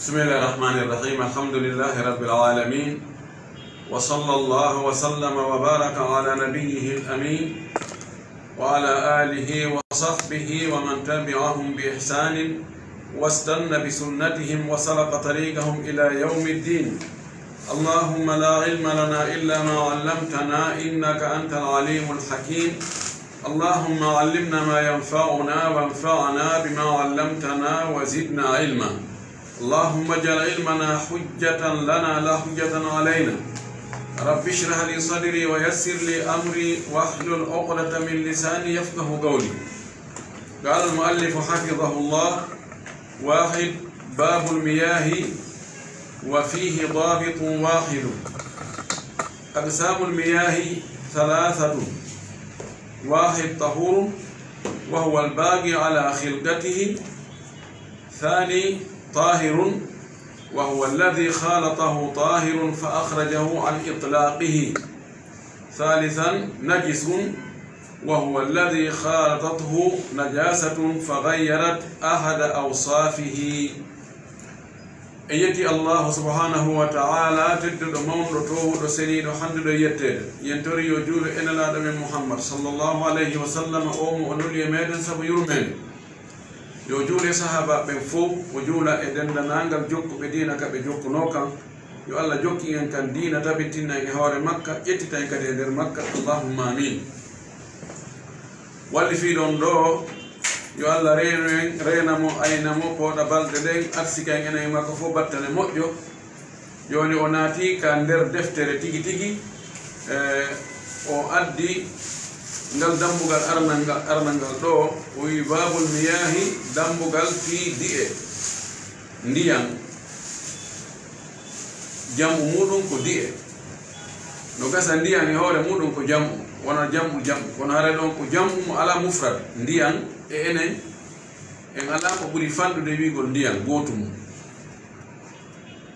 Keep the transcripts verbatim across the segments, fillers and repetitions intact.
بسم الله الرحمن الرحيم. الحمد لله رب العالمين. وصلى الله وسلم وبارك على نبيه الأمين وعلى آله وصحبه ومن تبعهم بإحسان واستن بسنتهم وسلك طريقهم إلى يوم الدين. اللهم لا علم لنا إلا ما علمتنا إنك أنت العليم الحكيم. اللهم علمنا ما ينفعنا وانفعنا بما علمتنا وزدنا علما. اللهم اجعل علمنا حجة لنا لا حجة علينا. رب اشرح لي صدري ويسر لي أمري واحلل عقدة من لساني يفقه قولي. قال المؤلف حفظه الله: واحد، باب المياه وفيه ضابط واحد. أقسام المياه ثلاثة: واحد طهور وهو الباقي على خلقته، ثاني طاهر وهو الذي خالطه طاهر فأخرجه عن إطلاقه، ثالثا نجس وهو الذي خالطته نجاسة فغيرت أحد أوصافه. En yetti Allahu subhanahu wa ta'ala, tedduɗo, mawɗo, toowuɗo, seniiɗo, hannduɗo e yetteede. Yen tori yo juulu e Nelaaɗo men Muhammad sallallahu alayhi wa sallam, o mo o nuli e meɗen sabu yurmeende. Yo juulu e sahaabaaɓe ɓen fow, o juula e denndaangal jokkuɓe diina ka ɓe jokkunoo kan. Yo Allah jokkin en kan diina, tabitina en e hoore makka, ƴettita en kadi e nder makka. Allahumma amin. Wallifiiɗo on ɗoo, yo Allah reenu en, reena mo, ayna mo, pooɗa balɗe ɗen, arsika en enen e makko fow battane moƴƴo. Jooni o naati ka nder deftere tigi tigi, eh, o addi ngal dambugal aranal ngal, aranal ngal ɗoo, o wi'i: "Baabul miyaahi, dambugal fii di'e, ndiyan." Jam'u muuɗum ko di'e. No gasa ndiyan e hoore muuɗum ko jam'u, wona jam'u jam'u. Kono haray ɗon ko jam'u mo alaa mufrad. Ndiyan e enen, en alaa ko ɓuri fanɗude wi'ugol ndiyan, gootum mum.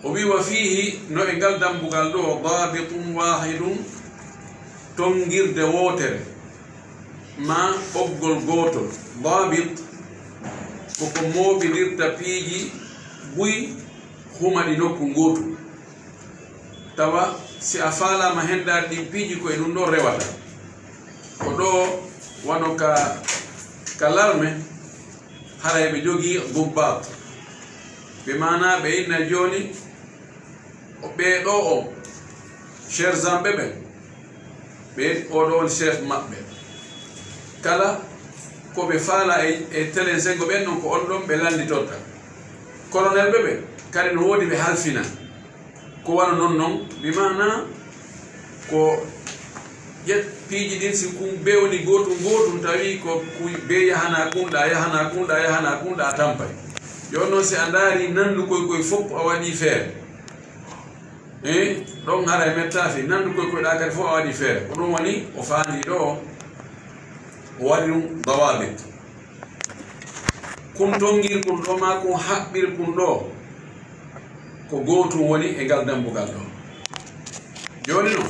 O wi'i: "Wa fiihi", no e ngal dambugal ɗoo, "daabitun waahidun", tonngirde wootere, maa ɓoggol gootol. Daabit ko ko mooɓindirta piiji buy huma ɗi nokku ngootu. Tawa si a faalaama henndaade ɗin piiji, ko e ɗum ɗoo rewata. Ko ɗoo wano ka, ka larme, haray ɓe jogii dubbaat. Ɓe maanaa ɓe inna jooni, o ɓee ɗoo on, sergent ɓe ɓen, ɓe, oo ɗoo woni chef maɓɓe. Kala ko ɓe faalaa e, e telen sengo ɓen ɗon, ko on ɗon ɓe lannditorta. Colonel ɓe ɓen, kadi no woodi ɓe halfina. Ko wano non non, bi maanaa ko ƴet piiji ɗin, si kun bee woni gootun gootun, tawi ko kun bee yahanaa kun ɗaa, yahanaa kun ɗaa, yahanaa kun ɗaa, tampay. Jooni non, si a ndaarii nanndu koy koy fow, a waɗii feere. Eh, ɗon haray mettaaki, nanndu koy koy ɗaa kadi fow a waɗii feere. Ko ɗum woni o faandii ɗoo, o waɗi ɗum dawaabit. Kun tonngirkun ɗoo, maa kun haɓɓirkun ɗoo, ko gootun woni e ngal dambugal ɗoo. Jooni non,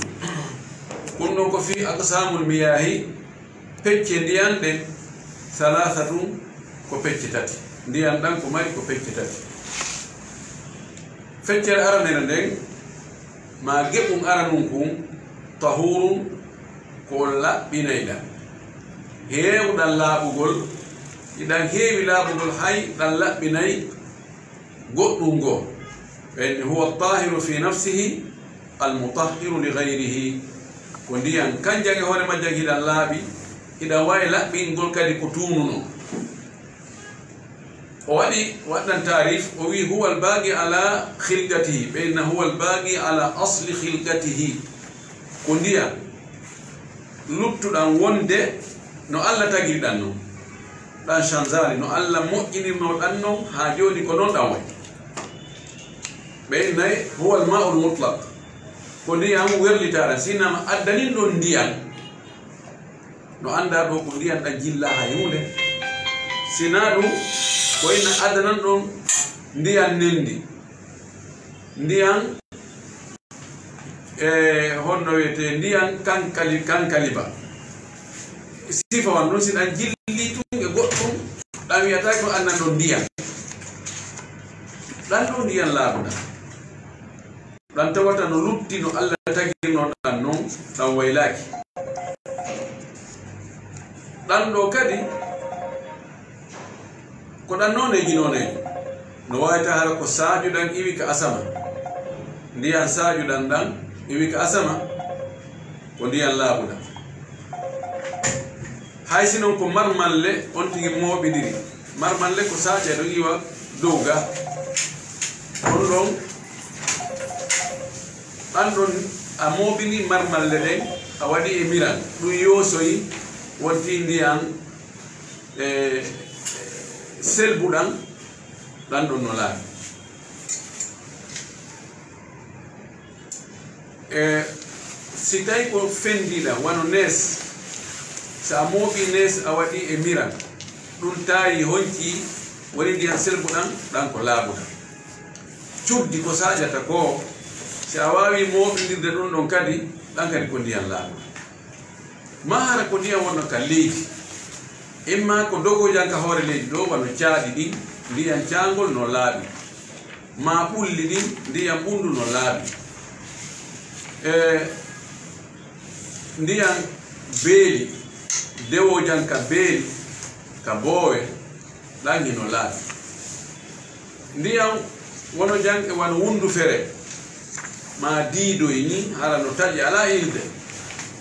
kun ɗon ko fii aqsaamul miyaahi, pecce ndiyan ɗen, salaasatun, ko pecce tati. Ndiyan ɗan ko mari ko pecce tati. Feccere aranere nden, maa geɓun aranun kun, tahuurun, ko laɓɓinayɗan. Heewuɗan laaɓugol, iɗan heewi laaɓugol, hay ɗan laɓɓinay goɗɗun goo. Ɓen huwa taahiru fi nafsihi, al mutahhiru li gayrihi. Ko ndiyan kanjan e hoore majjan hiɗan laaɓi, hiɗan waawi laɓɓingol kadi ko tuununoo. O waɗi, waɗɗan taarif, o wi'i: "Huwa al-baaqi ala khilqatihi", ɓe inna: "Huwa al-baaqi ala asli khilqatihi." Ko ndiyan luttuɗan wonde no Alla tagiri ɗan non. Ɗan chanzaali, no Alla moƴƴinirnoo ɗan non, haa jooni ko non ɗan wayi. Ɓe innay: "Huwa al-maa'u al-mutlaq." Ko ndiyan werlitaaɗan, si innama addanin ɗon ndiyan, no anndaa ɗoo ko ndiyan ɗan jillaa hay huunde. Si naa ɗum, ko inna addanan ɗon ndiyan nendi. Ndiyan, e honno wiyetee, ndiyan kankali-, kankaliba. Sifa wan ɗum, si ɗan jillii tun e goɗɗum, ɗan wiyataake ɗum annan ɗon ndiyan. Ɗan ɗoo ndiyan laaɓuɗan, ɗan tawata no lutti no Alla tagirnoo ɗan non, ɗan waylaaki. Ɗan ɗoo kadi, ko ɗan nooneeji nooneeji. No waawi tawa hara ko saajuɗan iwi ka asama. Ndiyan saajuɗan ɗan iwi ka asama, ko ndiyan laaɓuɗan. Hay si non ko marmalle on tigi mooɓindiri. Marmalle ko saaje ɗo iwa dow ga. On ɗon, ɗan ɗon a mooɓini marmalle ɗen, a waɗi e miran. Ɗum yoosoyi wonti ndiyan, e, selbuɗan, ɗan ɗon no laaɓi. E, si tawi ko fenndiɗan, wano nees, si a mooɓi nees, a waɗi e miran, ɗum tawi honci woni ndiyan selbuɗan, ɗan ko laaɓuɗan. Cuddi ko saƴata ko, si a waawi mooɓindirde ɗum ɗon kadi, ɗan kadi ko ndiyan laaɓuɗan. Maa hara ko ndiyan wonno ka leydi, imma ko dogoojan ka hoore leydi ɗo, wano caaɗi ɗin, ndiyan caangol no laaɓi, maa ɓulli ɗin, ndiyan ɓunndu no laaɓi. E ndiyan beeli, dewoojan ka beeli, ka boowe, ɗan hino laaɓi. Ndiyan wono jan e wano wundu fere, maa diidoy ni, hara no taƴi alaa ilde.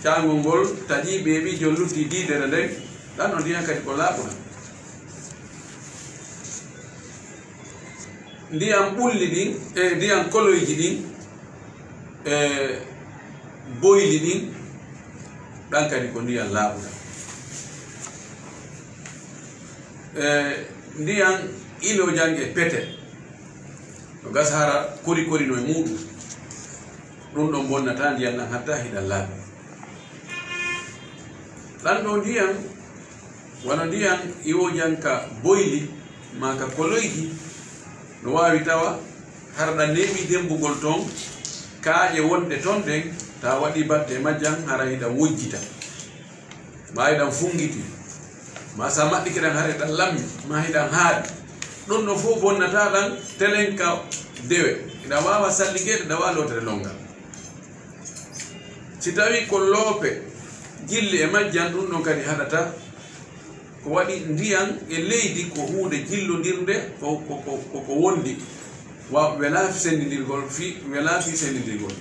Caangol ngol taƴi, ɓeeɓi, jon lutti diidere nden, ɗan no ndiyan kadi ko laaɓuɗan. Ndiyan ɓulli ɗin, e ndiyan koloyji ɗin, e boyli ɗin, ɗan kadi ko ndiyan laaɓuɗan. E ndiyan ilojan e pete, no gasa hara kori kori no e muɗum. Ɗum ɗon bonnata ndiyan ɗan hatta hiɗan laaɓi. Ɗan ɗo ndiyan, wano ndiyan iwojan ka boyli, maa ka koloyji, no waawi tawa hara ɗan neeɓi dembugol ton, kaaƴe wonɗe ton ɗen, ta waɗi batte majjan, hara hiɗan wojjita, maa hiɗan fungiti, maa sa maɗɗike ɗan, hara hiɗan lammi, maa hiɗan haaɗi. Ɗum ɗo fof bonnata ɗan telen ka dewe. Hiɗan waawa salligeede, hiɗan waawa lootere longal. Si tawii ko loope, jilli e majjan, ɗum ɗon kadi haɗata ko waɗi ndiyan e leydi ko huunde jillondirnde, ko, ko, ko, ko, ko wondi. Wa-, welaa senndindirgol fii, welaa fii senndindirgol.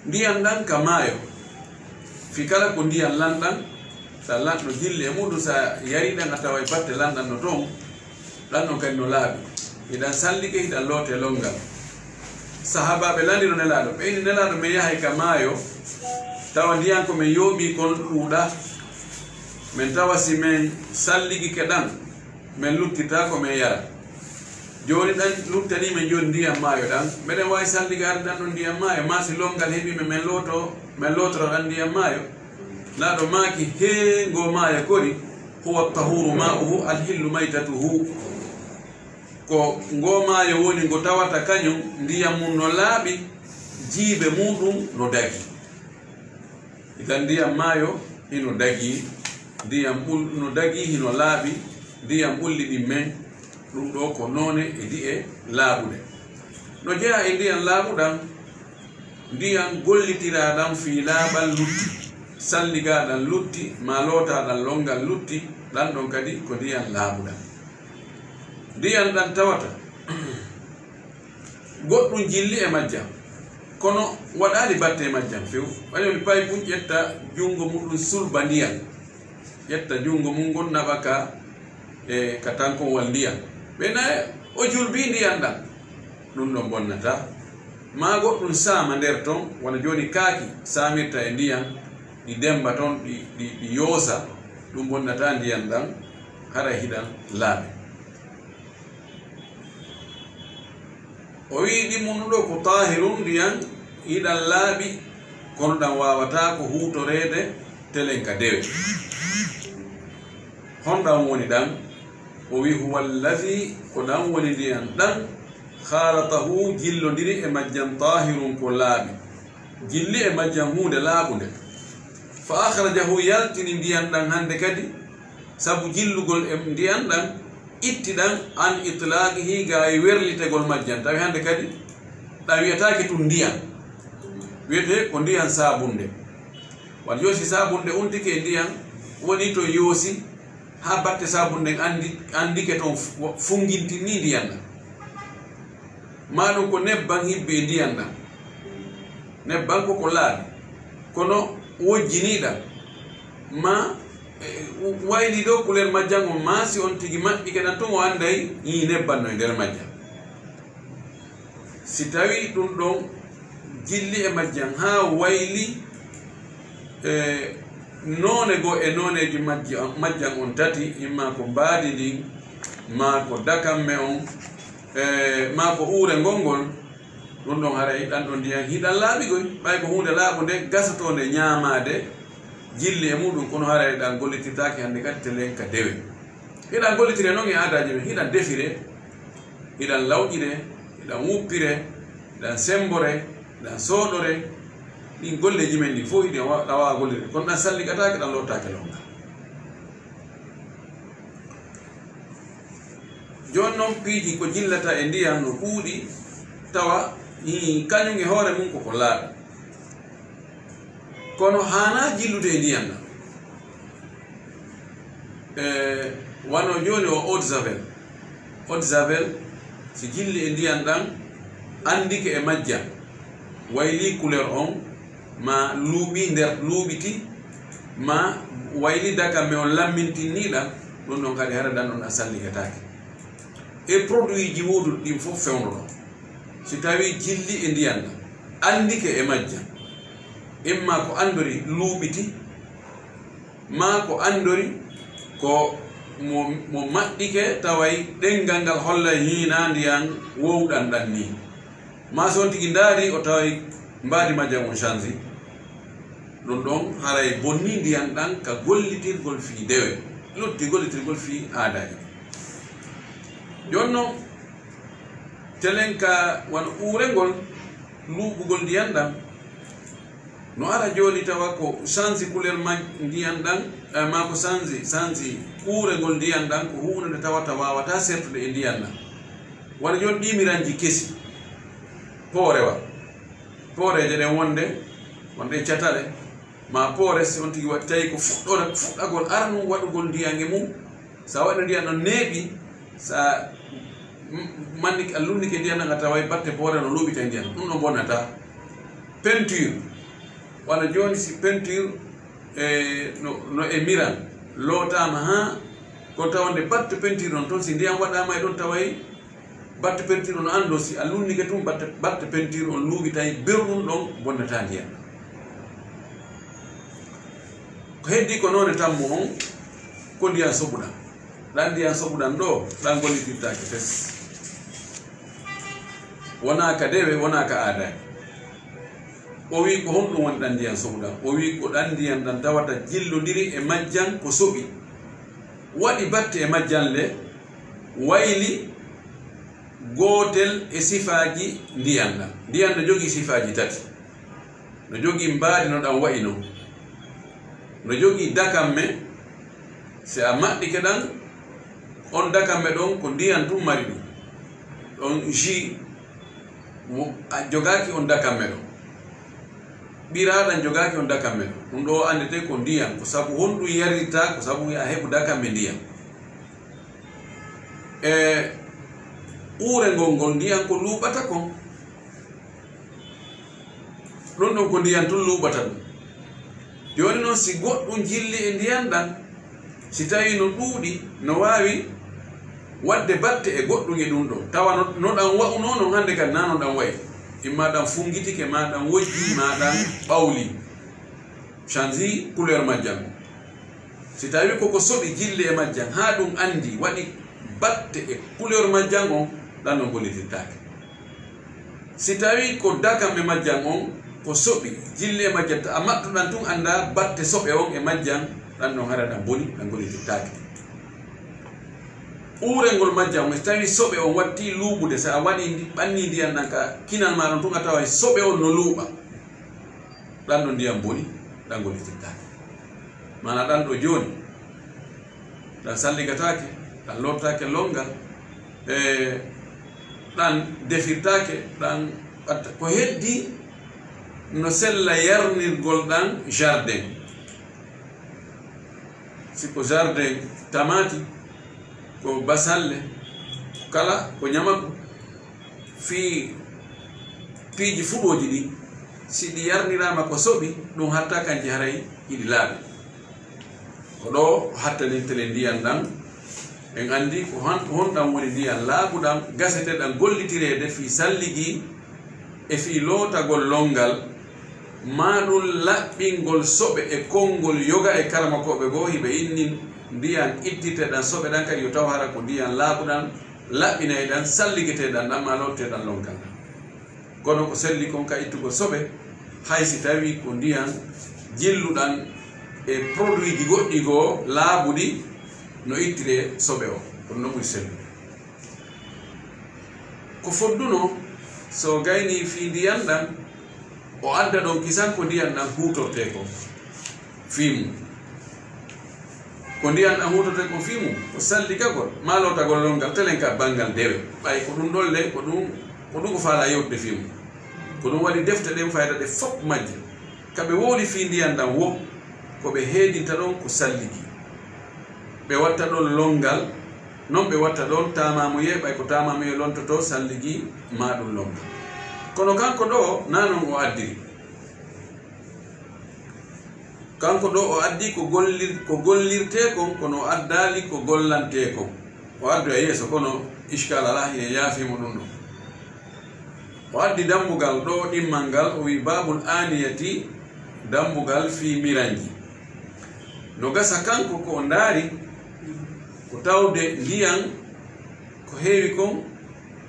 Ndiyan ɗan ka maayo, fii kala ko ndiyan lanɗan, sa lanɗo jilli e muɗum, sa yari ɗan a taway batte lanɗan no ton, ɗan ɗon kadi no laaɓi. Hiɗan sallike, hiɗan loote longal. Sahaabaaɓe lanndino Nelaaɗo, ɓe inni Nelaaɗo, men yahay ka maayo, tawa ndiyan ko men yooɓii kon ɗuuɗaa. Men tawa si men salligike ɗan, men luttitaako men yara. Jooni ɗan luttanii men jooni ndiyan maayo ɗan. Meɗen waawi salligaade ɗan ɗon ndiyan maayo, maa si longal heɓii men, men looto, men lootora ɗan ndiyan maayo. Nelaaɗo maaki, hee, ngoo maayo kori, huwa tahuru ma'uhu, alhillu maytatuhu. Ko ngoo maayo woni ngo tawata kañum ndiyan mum no laaɓi, jiibe muɗum no dagi. Idan ndiyan maayo hino dagi, ndiyan ɓul-, no dagi hino laaɓi, ndiyan ɓulli ɗin men, ɗum ɗo ko noone e di'e laaɓuɗe. No jeyaa e ndiyan laaɓuɗan, ndiyan gollitiraɗan fii laaɓal lutti, salligaaɗan lutti, maa lootaaɗan longal lutti, ɗan ɗon kadi ko ndiyan laaɓuɗan. Ndiyan ɗan tawata goɗɗum jilli e majjan, kono waɗaali batte e majjan few. Ɓay woni paypun ƴetta junngo muɗum sulba ndiyan, ƴetta junngo mum ngon naɓa ka, e ka tankowal ndiyan. Ɓe naye o julbii ndiyan ɗan, ɗum ɗon bonnataa. Maa goɗɗum saama nder ton, wano jooni kaaki saamirta e ndiyan, ɗi demba ton, ɗi, ɗi, ɗi yoosa, ɗum bonnataa ndiyan ɗan, haray hiɗan laaɓi. O wi'i ɗimmuɗo ɗo ko taahirun, ndiyan hiɗan laaɓi, kono ɗan waawataa ko huutoreede telen ka dewe. Honɗan woni ɗan? O wi'i, huwa allazi, ko ɗan woni ndiyan ɗan, khalatahu, jillondiri e majjan, taahirun, ko laaɓi. Jilli e majjan huunde laaɓunde. Fa akhrajahu, yaltini ndiyan ɗan hande kadi, sabu jillugol e ndiyan ɗan, Itti ɗan an itlaaqihi, ga e werlitegol majjan, tawi hannde kadi ɗan wiyataake tun ndiyan, wiyetee ko ndiyan saabunde. Wata yoosi saabunde untike e ndiyan, woni to yoosi haa batte saabunde nden anndi, anndike ton fu-, fungintinni ndiyan ɗan. Maa ɗun ko nebban hibbi e ndiyan ɗan. Nebban ko ko laaɓi, kono wojjinii ɗan, maa, e, wayli ɗoo kuler majjan on, maa si on tigi maɓɓike ɗan tun, o annday hii nebban no e nder majjan. Si tawii ɗun ɗon jilli e majjan haa wayli, e, noone goo e nooneeji majji-, majjan on tati, imma ko mbaadi ndin, maa ko dakamme on, e, maa ko uurengol ngol, ɗun ɗon haray ɗan ɗon ndiyan hiɗan laaɓi goy, ɓay ko huunde laaɓunde, gasotoonde ɲaamaade, jilli e muuɗun, kono haray ɗan gollitirtaake hannde kadi telen ka dewe. Hiɗan gollitire non e aadaaji men, hiɗan defire, hiɗan lawƴire, hiɗan wuppire, hiɗan semmbore, hiɗan sooɗore. Ɗin golleeji men ɗin fow hiɗi wa-, ɗa waawa gollirde, kono ɗan salligataake, ɗan lootaake longal. Jooni non piiji ko jillata e ndiyan no ɗuuɗi, tawa hii kañun e hoore mun ko ko laaɓi. Kono haanaa jillude e ndiyan ɗan. E, wano jooni o eau de javel. Eau de javel, si jilli e ndiyan ɗan, anndike e majjan, waylii couleur on, maa luuɓii nder luuɓiti, maa waylii dakamme on lammintinnii ɗan, ɗun ɗon kadi hara ɗan ɗon a salligataake. E produitji wooduɗi ɗin fow fewndo ɗon. Si tawii jilli e ndiyan ɗan, anndike e majjan, imma ko anndori luuɓiti, maa ko anndori ko mo, mo maɓɓike, taway ɗenngal ngal hollay hiinaa ndiyan wowɗan ɗan nii. Maa si on tigi ndaari, o taway mbaadi majjan on change. Ɗun ɗon haray bonnii ndiyan ɗan ka gollitirgol fii dewe, lutti gollitirgol fii aadaaji. Jooni non, telen ka wano uurengol, luuɓugol ndiyan ɗan, no ara jooni tawa ko change couleur ma-, ndiyan ɗan, eh, maa ko change, change uurengol ndiyan ɗan, ko huunde nde tawata waawataa sertude e ndiyan ɗan. Wano jooni ɗii miranji kesi, poorewa, pooreeje ɗen wonde, wonde e catale, maa poore, si on tigi waɗi, tawi ko fuɗɗore, fuɗɗagol aranun waɗugol ndiyan e mun, sa waɗi ndiyan ɗon neeɓi, sa m-, mannike a lunnike ndiyan ɗan, a taway batte poore no luuɓita ndiyan, ɗun ɗon bonnataa. Peinture, wano jooni si peinture, e, no, no e miran, lootaama haa ko tawande batte peinture on ton, si ndiyan waɗaama e ɗon taway batte peinture on anndo, si a lunnike tun batte, batte peinture on luuɓitay, berɗun ɗon bonnataa ndiyan. Ko heddii ko noone tammu on, ko ndiyan soɓuɗan. Ɗan ndiyan soɓuɗan ɗoo, ɗan gollitirtaake fes. Wonaa ka dewe, wonaa ka aadaaji. O wi'i, ko honɗun woni ɗan ndiyan soɓuɗan? O wi'i, ko ɗan ndiyan ɗan tawata jillondiri e majjan ko soɓi. Waɗi batte e majjan le, wayli gootel e sifaaji ndiyan ɗan. Ndiyan no jogii sifaaji tati. No jogii mbaadi no ɗan wa'i non. No jogii dakamme, si a maɓɓike ɗan, on dakamme ɗon ko ndiyan tun mari ɗun. Ɗon jus, mo, a jogaaki on dakamme ɗon. Ɓiraaɗan jogaaki on dakamme ɗon. Ɗun ɗoo anndetee ko ndiyan. Ko sabu honɗun yarirtaa? Ko sabu a heɓu dakamme ndiyan. E uurengol ngol, ndiyan ko luuɓata kon. Ɗun ɗon ko ndiyan tun luuɓata ɗun. Jooni non, si goɗɗun jilli e ndiyan ɗan, si tawii no ɗuuɗi, no waawi waɗde batte e goɗɗun e ɗun ɗon. Tawa no, no ɗan wa'unoo non hannde kadi, naa no ɗan wa'i. Imma ɗan fungitike, maa ɗan wojjii, maa ɗan ɓawlii. Change couleur majjan. Si tawii ko ko soɓi jilli e majjan, haa ɗun anndi waɗi batte e couleur majjan on, ɗan non gollitirtaake. Si tawii ko dakamme majjan on ko soɓi jilli e majjan, ta a maɓɓuɗan tun anndaa batte soɓe on e majjan, ɗan non hara ɗan boni, ɗan gollitirtaake. Uurengol majjan on, si tawii soɓe on wattii luuɓude, si a waɗii ndi, ɓannii ndiyan ɗan ka kinal maa ɗon tun, a taway soɓe on no luuɓa. Ɗan ɗon ndiyan boni, ɗan gollitirtaake. Maanaa ɗan ɗoo jooni, ɗan salligataake, Ɗan lortaake lonngal, e ɗan defirtaake, ɗan ɓatta. Ko heddi no sella yarnirgol ɗan jardin. Si ko jardin tamaati, ko basalle, kala ko ñamaku, fii piiji fuɗooji ɗin, si ɗi yarniraama ko soɓi, ɗun hatta kanji haray hiɗi laaɓi. Ko ɗoo o hattaninteɗen ndiyan ɗan. En anndi ko hon-, ko honɗan woni ndiyan laaɓuɗan, gaseteɗan gollitireede fii salligii e fii lootagol lonngal, maa ɗun laɓɓingol soɓe e konngol yoga e karamokooɓe goo hiɓe inni ndiyan ittirteɗan soɓe ɗan kadi yo taw hara ko ndiyan laaɓuɗan, laɓɓinayɗan, salligeteeɗan ɗan maa looteteeɗan lonngal ɗan. Kono ko selli kon ka ittugol soɓe, hay si tawii ko ndiyan jilluɗan e produitji goɗɗi goo laaɓuɗi no ittiree soɓe on, kono no ɓuri sellude. Ko fodduno, si o gaynii fii ndiyan ɗan, o adda ɗon kisan ko ndiyan ɗan huutortee kon fii mun. Ko ndiyan ɗan huutortee kon fii mun, ko salligagol, maa lootagol lonngal, telen ka banngal dewe. Ɓay ko ɗun ɗon le, ko ɗun, ko ɗun o faalaa yewtude fii mun. Ko ɗun waɗi defte ɗen fayda ɗe fow majje. Ka ɓe wowli fii ndiyan ɗan woo, ko ɓe heedinta ɗon ko salligii. Ɓe watta ɗon lonngal, non ɓe watta ɗon taamaamuyee, ɓay ko taamaamuyee lontotoo salligii maa ɗun lonngal. Kono kanko ɗoo, naa non o addiri. Kanko ɗoo o addi ko gollir-, ko gollirtee kon, kono o addaali ko gollantee kon. O addoya yeeso, kono iskal alaa, hiɗen yaafii mo ɗun ɗon. O addi dambugal ɗoo ɗimmal ngal, o wi'i, "Baabul aaniyati, dambugal fii miranji." No gasa kanko ko o ndaari, ko tawde ndiyan ko heewi kon,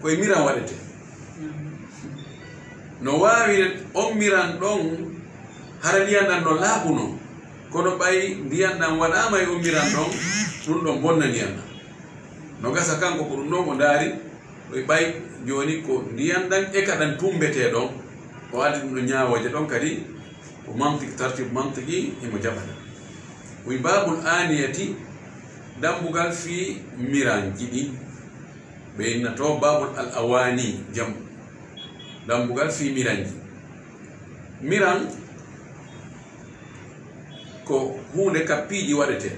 ko e miran waɗetee. No waawi on miran ɗon, hara ndiyan ɗan no laaɓuno, kono ɓay ndiyan ɗan waɗaama e on miran ɗon, ɗun ɗon bonna ndiyan ɗan. No gasa kanko ko ɗun ɗon o ndaari, o wi'i ɓay jooni ko ndiyan ɗan e ka ɗan tumbetee ɗon, o addi ɗun ɗon ñaawooje ɗon kadi, ko mantiq, tartib mantiki himo jaɓata. O wi'i baabul aaniyati, dambugal fii miranji ɗin. Ɓe inna to baabul al awaani, jam. Dambugal fii miranji. Miran ko huunde ka piiji waɗetee.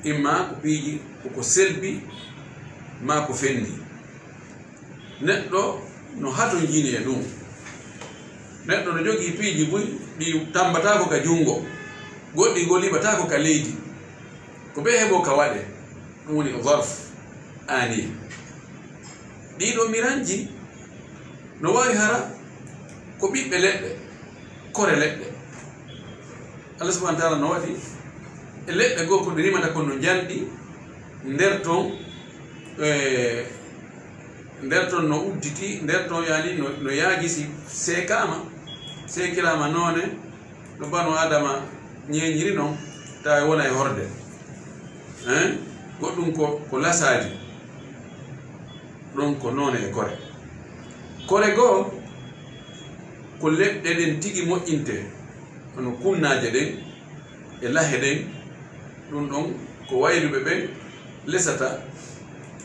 Imma ko piiji ko, ko selbi, maa ko fendi. Neɗɗo no hatonjini e ɗun. Neɗɗo no jogii piiji buy ɗi tambataako ka junngo, goɗɗi goo liɓataako ka leydi. Ko ɓe heɓoo ka waɗee, ɗun woni zarf aaniya. Ɗii ɗoo miranji no waawi hara ko ɓiɓɓe leɗɗe, kore leɗɗe. Allah subhanahu wa taala no waɗi e leɗɗe goo ko ɗe rimata kon no njanɗi, nder ton, e, nder ton no udditi, nder ton yaani no, no yaajisi, seekaama, seekiraama noone no banu Aadama ñeeñiri non, tawa e wona e horde. Hein? Goɗɗun ko, ko lasaaji. Ɗon ko noone e kore. Kore goo, ko leɗɗe ɗen tigi moƴƴintee, hono kunnaaje ɗen e lahe ɗen. Ɗun ɗon ko wayluɓe ɓen lesata,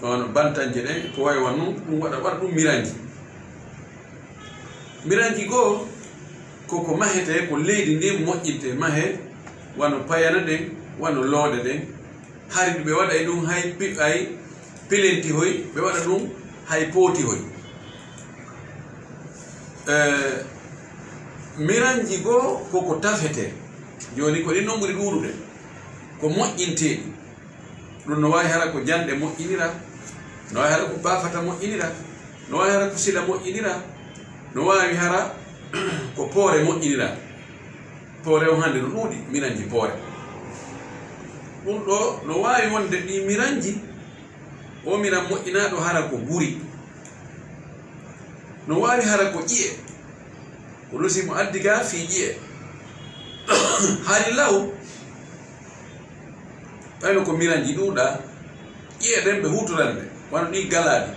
hono bantanje ɗen, ko wayi wano ɗun waɗa, waɗa ɗun miranji. Miranji goo, ko ko mahetee, ko leydi ndin moƴƴintee, mahee wano payana ɗen, wano loode ɗen. Hari ɓe waɗay ɗun hay pi-, hay pilentihoy, ɓe waɗa ɗun hay pootihoy. Eh, miranji goo ko ko tafetee. Jooni ko ɗin non ɓuri ɗuuɗude. Ko moƴƴinteeɗi. Ɗun no waawi hara ko janɗe moƴƴinira, no waawi hara ko baafata moƴƴinira, no waawi hara ko sila moƴƴinira, no waawi hara ko poore moƴƴinira. Poore on hannde no ɗuuɗi, miranji poore. Ɗun ɗoo no waawi wonde ɗii miranji, oo miran moƴƴinaaɗo hara ko guri. No waawi hara ko ƴi'e. Ko ɗun si mo addi ga fii ƴi'e. Hari law, ɓayno ko miranji ɗuuɗaa, ƴi'e ɗen ɓe huutoran ɗe, wano ɗii galaaɗi,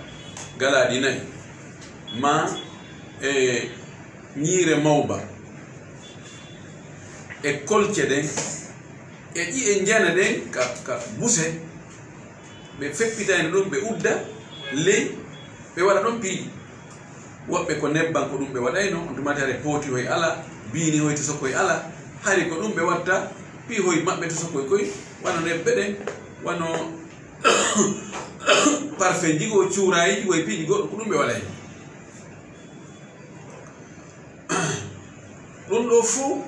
galaaɗi nayi, maa e ñiire mawba, e kolce ɗen, e ƴi'e njane ɗen ka, ka buse, Ɓe feppitayno ɗum, ɓe udda ley, ɓe waɗa ɗon piiji. Woɓɓe ko nebban ko ɗum ɓe waɗayno, on tumaati hari pooti hoy ala, biini hoy tosokoy ala, hari ko ɗum ɓe watta, pii hoy maɓɓe tosokoy koy, wano nebbe ɗen, wano parfenji goo, cuuraayiiji goo e piiji goɗɗo, ko ɗum ɓe waɗayno. Ɗum ɗoo fow,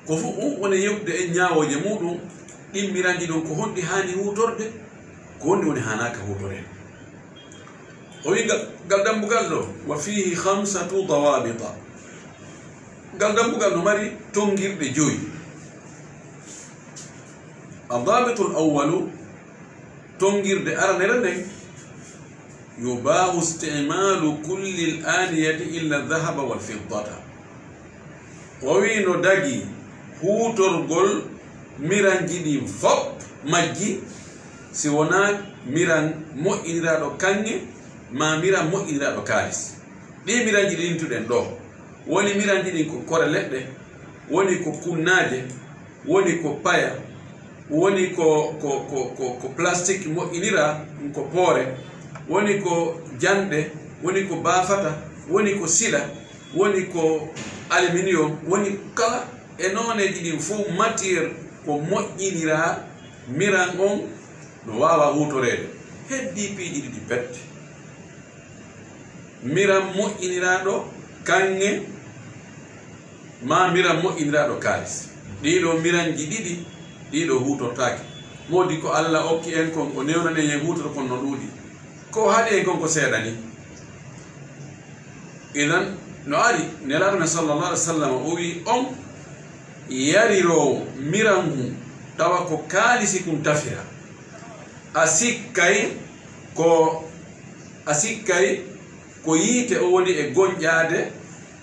ko fow ɗum woni yewtude en ñaawooje muuɗum, ɗin miranji ɗon, ko honɗi haani huutorde, ko honɗi woni haanaaka huutoreede. O wi'i ngal, ngal dambugal ɗoo, wa fiihi khamsatu dawabita. Ngal dambugal no mari tongirɗe joyi. Ad-dabitul awwalu, tongirde aranere nden, yubaahu isti'maalu kulli al-aaniyati illa adh-dhahaba wal-fiddata. O wi'i no dagi huutorgol miranji ɗin fow majji, si wonaa miran moƴƴiniraaɗo kaŋŋe, maa miran moƴƴiniraaɗo kaalis. Ɗii miranji ɗin tuɗen ɗoo, woni miranji ɗin ko kore leɗɗe, woni ko kunnaaje, woni ko paya, woni ko, ko, ko, ko, ko plastik moƴƴiniraa, ɗum ko poore, woni ko janɗe, woni ko baafata, woni ko sila, woni ko aluminium, woni kala e nooneeji ɗin fow matière ko moƴƴiniraa miran on no waawaa huutoreede. Heddii piiji ɗiɗi pet. Miran moƴƴiniraaɗo kaŋŋe, maa miran moƴƴiniraaɗo kaalis. Ɗii ɗoo miranji ɗiɗi, ɗii ɗoo huutortaake. Moodi ko Alla okki en kon, o newnanen en huutoro kon no ɗuuɗi. Ko o haɗi en kon ko seeɗa ni. Idan, no ari, Nelaaɗo men sallallahu alaihi wasallam, o wi'i, on yariroowo miran hun, tawa ko kaalisi kun tafira. A sikkay ko, a sikkay ko yiite o woni e gonƴaade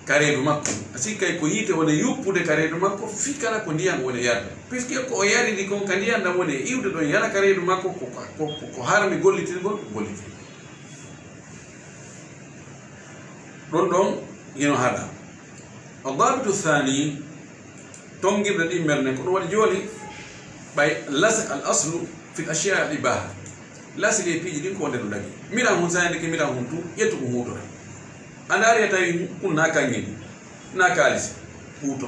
ka reedu makko. A sikkay ko yiite woni yuppude ka reedu makko, fii kala ko ndiyan woni yarde. Puisque ko o yariri kon ka ndiyan ɗan woni e iwde ɗon yara ka reedu makko, ko, ko, ko, ko harmi gollitirgol, ko gollitirgol. Ɗon ɗon hino haɗa. Ad-dabitu thani, tongirɗe ɗin merne, ko ɗum waɗi jooni, ɓay las-, al aslu fil ashiya al ibaha. Lasili e piiji ɗin ko wonde ɗum dagi. Miran hun sayande ke miran hun tu, ƴettu ɗum huutora. A ndaari a tawi hun, kun na kaŋŋe ni, na kaalisi, huuto.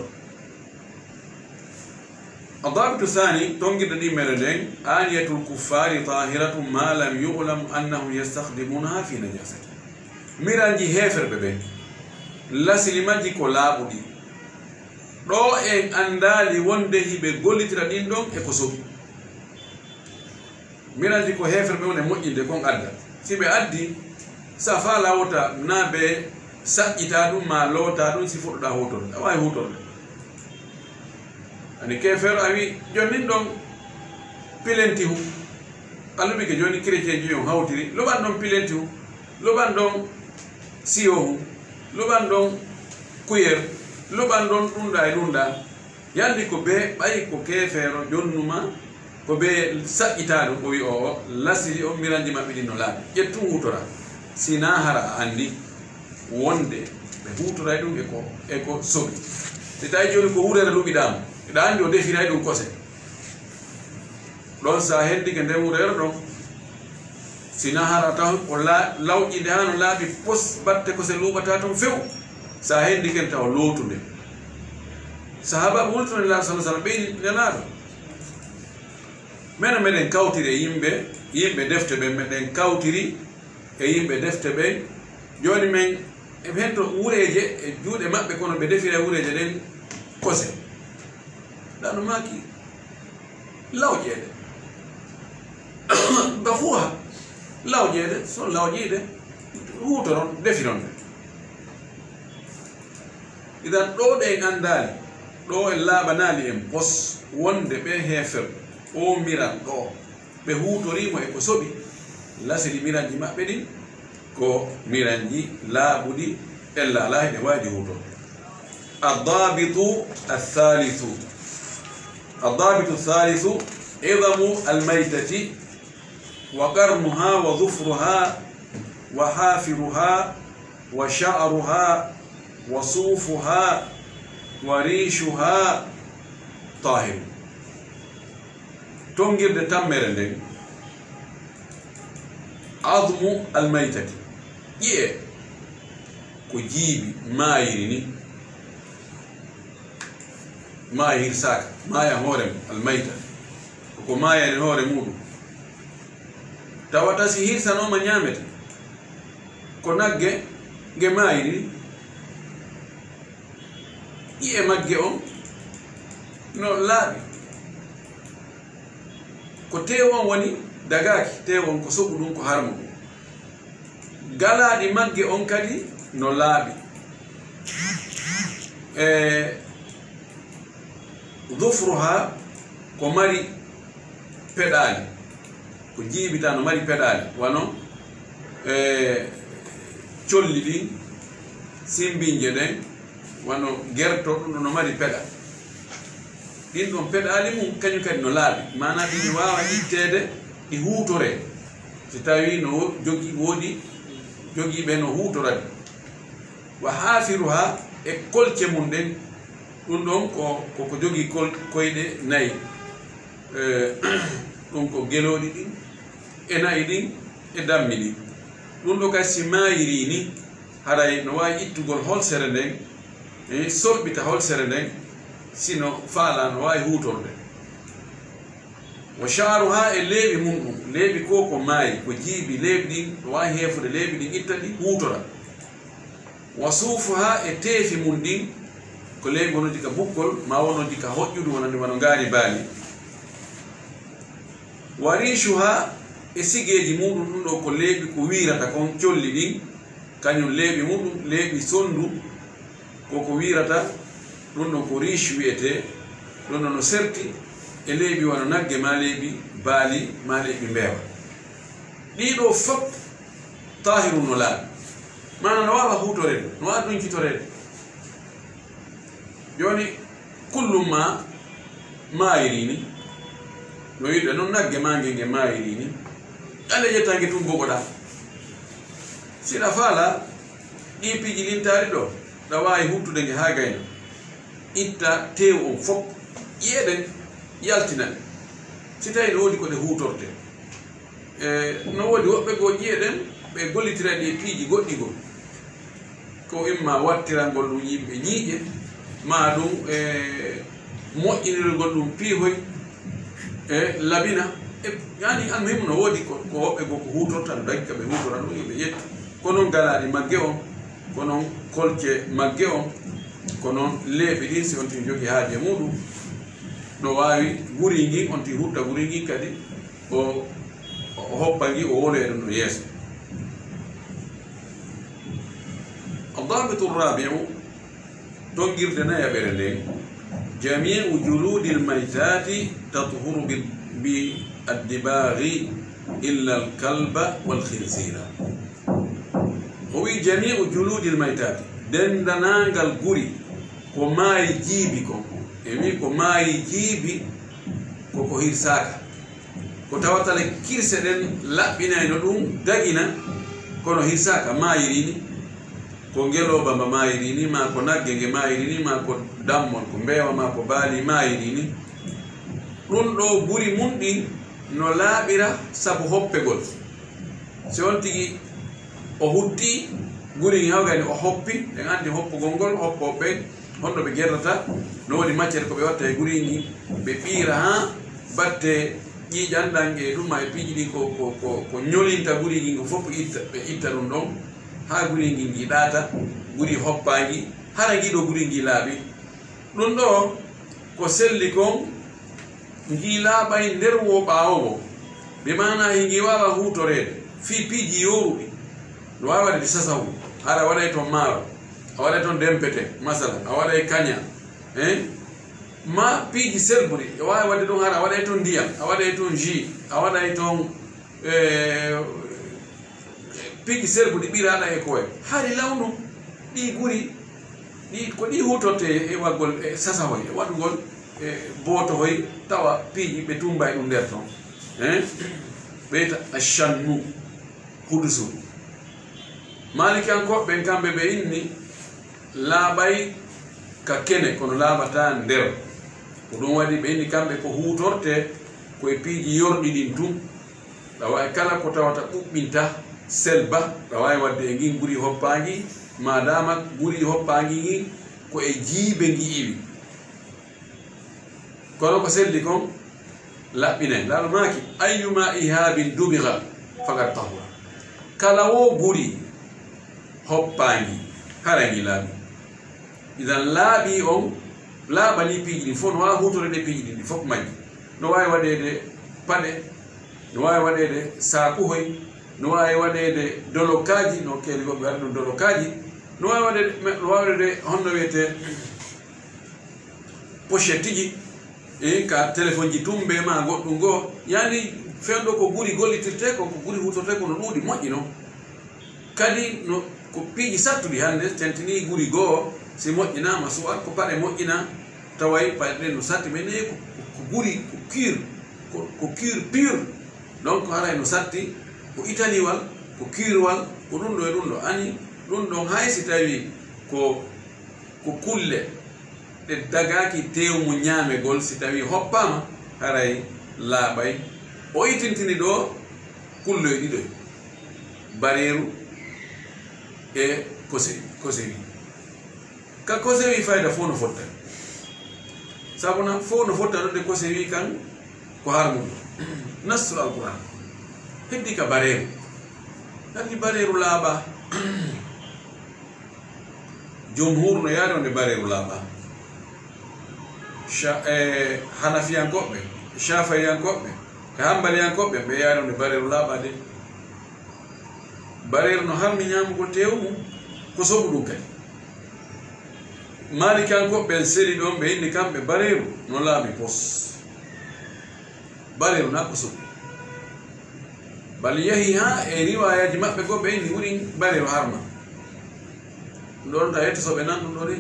Ad-dabitu thani, tongirɗe ɗin mere nden, aniyatul kuffari tahiratun ma lam yu'lam annahum yastakhdimunaha fi najasati. Miranji heeferɓe ɓen, lasili majji ko laaɓuɗi. Ɗoo en anndaali wonde hiɓe gollitira ɗin ɗon e ko soɓi. Miranji ko heeferɓe woni e moƴƴinde kon adda. Si ɓe addi, safaa lawta na ɓe saƴƴita ɗum maa loota ɗum si fuɗɗuɗaa huutorde. A waawi huutorde. Ani keefeero a wi, "Jooni nin ɗon pilenti hu. A luɓike jooni chrétien ji on hawtiri. Luɓan ɗon pilenti hu. Luɓan ɗon siyo hu. Luɓan ɗon kuyer. Luɓan ɗon ɗum ɗa e ɗum ɗa." Yalli ko bee ɓay ko keefeero jonnuma, ko bee saƴƴitaa ɗum, o wi, "Oo, lasili on miranji maɓɓe ɗin no laaɓi. Ƴettu huutora." Si naa hara a anndi wonde ɓe huutoray ɗum e ko, e ko soɓi. Si tawi jooni ko wureere luɓiɗaa mo, eɗa anndi o defiray ɗum kose. Ɗon sa hendike nden wureere ɗon, si na hara taw o la-, lawƴi nde haa no laaɓi pos, batte kose luuɓata ton few. Sa hendike taw lootunde. Sahaabaaɓe wultude Nelaaɗo sallallahu alaihi wasallam, ɓe inni, "Nelaaɗo, menen meɗen kawtiri e yimɓe, yimɓe defte ɓen, meɗen kawtiri e yimɓe defte ɓen. Jooni men, eɓe hento wureeje e juuɗe maɓɓe, kono ɓe defira wureeje ɗen kose." Nelaaɗo maaki, "Lawƴeede." Gafuha, lawƴeede, so lawƴiide, huutoron, defiron ɗe. Idan ɗoo ɗe en anndaali, ɗoo en laaɓanaali en pos wonde ɓe heeferɓe, oo miran ɗoo, ɓe huutorii mo e ko soɓi, lasili miranji maɓɓe ɗin ko miranji laaɓuɗi, ella alaa hiɗe waaji huutorɗe. Ad-daabitu ath-thaalithu. Ad-daabitu ath-thaalithu, idhamu al-maytati wa qarnuha wa dhufruha wa hafiruha wa sha'ruha wa suufuha wa riishuha taahirun. Tonngirde tammere nden, Admu almaytati, ƴi'e ko jiibi maayiri ni, maayi hirsaaka, maaya hoore mum, almayta, ko ko maayani hoore muuɗum. Tawata si hirsanooma ñaamete, ko nagge nge maayiri ni, ƴi'e magge on no laaɓi. Ko teewu on woni dagaaki, teewu on ko soɓu ɗum, ko harmu ɗum. Galaaɗi magge on kadi no laaɓi. E dufruha ko mari peɗaali, ko jiibita no mari peɗaali, wano, e, colli ɗin, simbinje ɗen, wano gerto, ɗum ɗo no mari peɗa. Ɗin ɗon peɗaali mum, kañum kadi no laaɓi. Maanaa ɗi waawa itteede, ɗi huutoree. Si tawii no wo-, jogii, woodi jogiiɓe no huutora ɗi. Wa haafiruha, e kolce mum ɗen, ɗum ɗon ko, ko, ko jogii kol-, koyɗe nayi. Eh, ɗum ko gelooɗi ɗin, e na'i ɗin, e dammi ɗin. Ɗum ɗo kadi si maayirii ni, haray no waawi ittugol holsere nden, eh, sorɓita holsere nden, si no faalaa no waawi huutorde. Wa sha'ruha, e leeɓi mum ɗum, leeɓi ko ko maayi, ko jiibi leeɓi ɗin, no waawi heefude leeɓi ɗin, itta ɗi, huutora. Wa suufuha, e teefi mum ɗin, ko leeɓi wonooji ka bukkol, maa wonooji ka hoƴƴudu, wonande wano ngaari baali. Wa riishuha, e sigeeji muɗum, ɗum ɗo ko leeɓi ko wiirata kon, colli ɗin, kañum leeɓi muɗum, leeɓi sonndu, ko ko wiirata, ɗum ɗon ko riish wi'etee, ɗum ɗon no serti e leeɓi wano nagge, maa leeɓi baali, maa leeɓi mbeewa. Ɗii ɗoo fof taahirun no laaɓi. Maanaa no waawa huutoreede, no waawa ɗuncitoreede. Jooni, kullum ma maayiri ni, no wi'uɗen non nagge maa nge, nge maayiri ni, ɗale ƴetta nge tun bogoɗaa. Si ɗa faala ɗii piiji lintaari ɗo, ɗa waawi huutude nge haa gayna. Itta teewu on fof, ƴeeɗe, yaltina ɗe. Si tawii no woodi ko ɗe huutortee. E, no woodi woɓɓe goo ƴi'e ɗen, ɓe gollitira ɗi e piiji goɗɗi goo. Ko imma wattirangol ɗum yimɓe ñiiƴe, maa ɗum, e, moƴƴinirgol ɗum piihoy, e, labina. E, yani, almuhimmu no woodi ko, ko woɓɓe goo ko huutorta, no dagi ka ɓe huutora ɗum, yo ɓe ƴettu. Ko non galaaɗi magge on, ko non kolce magge on, ko non leeɓi ɗin, si on tin jogii haaje muɗum, no waawi guri ngin, on tin hutta guri ngin kadi, o, o hoppa ngi, o woloya ɗum no yeeso. Addabitu rabi'u, tonngirde nayaɓere nden, jami'u juludil maytati tathuru bi, bi addibaghi illa al kalba wal khinzira. O wi'i, jami'u juludil maytati, denndaangal guri ko maayi jiibi kon. E wi'i ko maayi jiibi ko ko hirsaaka. Ko tawata le kirse ɗen laɓɓinayno ɗum dagina, kono hirsaaka maayiri ni. Ko ngelooba mba maayiri ni, maa ko nagge nge maayiri ni, maa ko dammol, ko mbeewa, maa ko baali maayiri ni. Ɗum ɗo guri mum ɗin no laaɓira sabu hoppegol. Si on tigi o hutti guri ngin, hawgay nde o hoppi, en anndi hoppugol ngol, hoppooɓe ɓen, honno ɓe gerdata, no woodi matière ko ɓe watta e guri ngin, ɓe ɓiira haa batte ƴiiƴan ɗan e ɗum e piiji ɗin ko, ko, ko, ko ñolinta guri ngin, ko fof itta, ɓe itta ɗum ɗon, haa guri ngin ngi ɗaata, guri hoppaangi, hara ngi ɗo guri ngi laaɓi. Ɗum ɗo ko selli kon, ngi laaɓay nder woo ɓaawo woo. Bi maanaa, hingi waawa huutoreede fii piiji yooruɗi. No waawi waɗeede sasawu, hara a waɗay ton maaro, a waɗay ton dempete, masalan, a waɗay kaña, hein? Maa piiji selbuɗi, e waawi waɗde ɗum, hara a waɗay ton ndiyam, a waɗay ton jus, a waɗay ton, eh, piiji selbuɗi ɓiraaɗa e koye. Hari lawnu ɗi guri, ɗi, ko ɗi huutortee e waɗgol, e sasahoy, e waɗugol, e bootohoy, tawa piiji ɓe tummbay ɗum nder ton. Hein? Ɓe ta-, ashannu, hudusu. Maalikiyankooɓe ɓen, kamɓe ɓe inni laaɓay ka kene, kono laaɓataa nder. Ko ɗum waɗi ɓe inni kamɓe ko huutortee ko e piiji yorɗi ɗin tun. Ɗa waawi kala ko tawata ɓuɓɓinta selba, ɗa waawi waɗde e ngin guri hoppaangi, maadaama guri hoppaangi ngin ko e jiibe ngi iwi. Kono ko selli kon laɓɓinay. Laalo maaki, "Ayyuma ihabin dubiga faqad tahura." Kala wo guri hoppaangi, hara ngi laaɓi. Idan laaɓi on, laaɓani piiji ɗin fof, no waawi huutorede piiji ɗin ɗi fof majji. No waawi waɗeede paɗe, no waawi waɗeede saakuhoy, no waawi waɗeede dolokaaji, no keeri goɗɗo waɗi ɗum dolokaaji, no waawi waɗeede, no waawi waɗeede honno wiyetee pochette ji, e ka téléphone ji tumbe ma goɗɗum goo. Yani fewndo ko guri gollitirte ko, ko guri huutorte ko no ɗuuɗi moƴƴi non. Kadi no ko piiji sattuɗi hannde tentini guri goo, si moƴƴinaama suwat ko paɗe moƴƴina, taway paɗe ɗen no satti, mais ne ko, ko guri, ko cuir, ko, ko cuir pur. Donc haray no satti, ko italiwal, ko cuirwal, ko ɗum ɗo e ɗum ɗo. Ani ɗum ɗon hay si tawi ko, ko kulle ɗe dagaaki teewu mum ñaamegol, si tawi hoppaama, haray laaɓay. O itintini ɗo kulloy ɗiɗoy, bareeru e kose-, kosewi. Ka kosewi fayda fof no fotta. Sabu na fof no fotta ɗo de kosewi kan ko harmuɗo. Nassu Alquran. Heddi ka bareeru. Heddi bareeru laaɓa. Jumhur no yaade wonde bareeru laaɓa. Sha-, e Hanafiyankooɓe, Shafiyankooɓe, e Hambaliyankooɓe, ɓe yaade wonde bareeru laaɓa de. Bareeru no harmi ñaamugol teewu mum, ko soɓu ɗum kadi. Maalikiyankooɓe ɓen seli ɗon, ɓe inni kamɓe bareeru no laaɓi pos. Bareeru na ko soɓi. Bal yahi haa e riwaayaaji maɓɓe goo, ɓe inni wurin bareeru harma. Ɗum ɗoo ta yetto soɓe nan ɗum ɗoo de.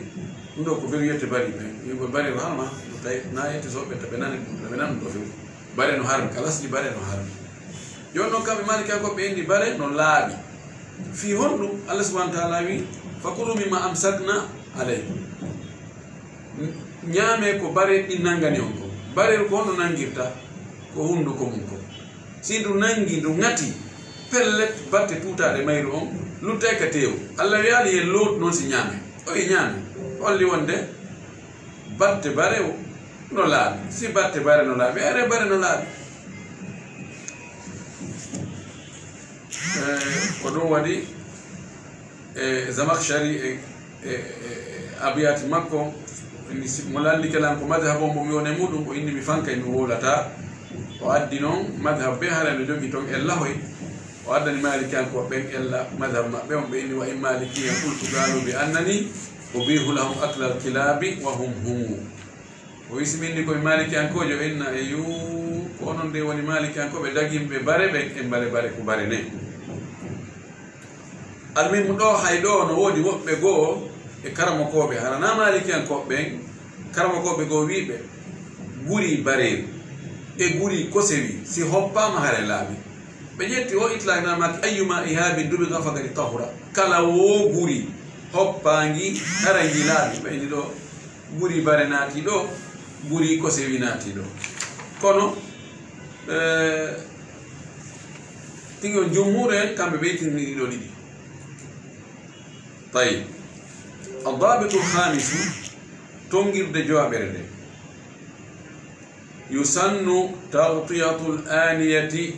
Ɗum ɗoo ko beru yette bari ɓe. Yimɓe bareeru harma, ɗum tawi na yetto soɓe ta ɓe nani ɗum, ɓe nan ɗum ɗoo few. Bare no harmi, kalas ɗi bare no harmi. Jooni noon kamɓe Maalikiyankooɓe ɓe inni bare no laaɓi. Fii honɗum? Allah subhanahu wa taala wi, "Fakulu mimma amsakna alaykum." Ñaamee ko bareeru ɗin nanngani on kon. Bareeru ko honno nanngirta? Ko hunnduko mum ko. Si ndu nanngi, ndu ŋati, pellet, batte tuutaaɗe mayru on luttay ka teewu. Allah wiyaali yen lootu noon si ñaamee. O wi ñaamee. Holli wonde batte bare o no laaɓi. Si batte bare no laaɓi, are bare no laaɓi. Eh, ko ɗum waɗi e Zamakhshari e, e, e, e abiyaati makko, inni si-, mo lallike lan ko madhab on, mo mi woni e muɗum, o inni mi fankay mi wowlataa. O addi noon madhab ɓe, hara no jogii toon ella hoy. O addani Maalikiyankooɓe ɓen ella madhab maɓɓe on, ɓe inni wa in maalikiyan qultu qaalu bi annani ubihu lahum aklal kilaabi wa hum humu. O wi si min ni koye Maalikiyankoojo, inna e yuu, ko onon de woni Maalikiyankooɓe daginɓe bare ɓen e mbale bare ko bare ne. Almuhimmu ɗoo, hay ɗoo no woodi woɓɓe goo e karamokooɓe, hara na Maalikiyankooɓe ɓen, karamokooɓe goo wiiɓe guri bareeru e guri kosewi, si hoppaama hare laaɓi. Ɓe ƴetti o itlaaq na maaki ayyuma ihabin dubiga faqad tahura. Kala wo guri hoppaangi hara ngi laaɓi. Ɓe inni ɗoo guri bare naati ɗoo, guri kosewi naati ɗoo. Kono, eh, tigi on jumhuur en, kamɓe ɓe tinni ɗiɗo ɗiɗi. Tayyib. Addabitul khamisu, tongirde jowaɓere nde. Yusannu taghtiyatul aniyati,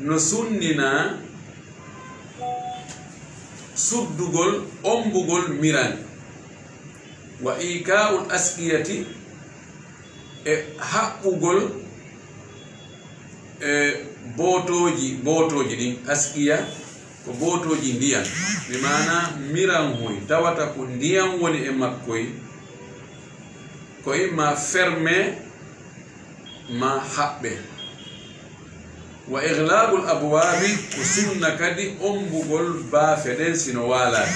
no sunnina suddugol, ombugol miran, wa ika'ul askiyati, e haɓɓugol, e bootooji, bootooji ɗin, askiya ko bootooji ndiyan, bi maana miran hoy tawata ko ndiyan woni e makkoy, ko imma ferme ma haɓɓe. Wa iglaqul abwaabi, ko sunna kadi ombugol baafe ɗen sino waalaade.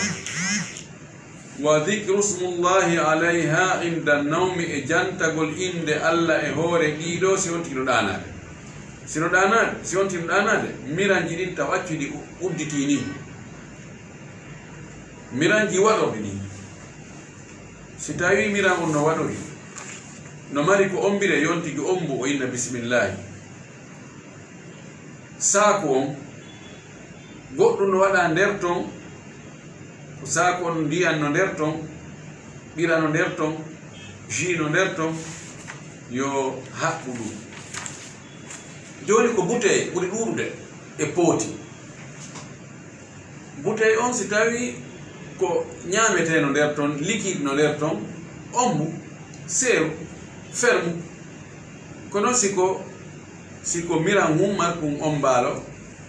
Wa dhikru smullahi alayha inda nawmi, e jantagol innde Allah e hoore ɗiɗo si on tigi no ɗaanaade. Sino ɗaanaade, si on tigi no ɗaanaade, miranji ɗin taw accu ɗi u-, udditii ni. Miranji waɗorɗi ɗin. Si tawi miran on no waɗori, no mari ko ombire, yon tigi ombu o inna bismillahi. Saaku on, goɗɗum no waɗa nder ton, ko saaku on, ndiyan no nder ton, ɓira no nder ton, jus no nder ton, yo haɓɓu ɗum. Jooni ko butey ɓuri ɗuuɗude e pooti. Butey on, si tawi ko ñaametee no nder ton, liquide no nder ton, ombu, seeru, fermu. Kono si ko, si ko miran hun markun ombaalo,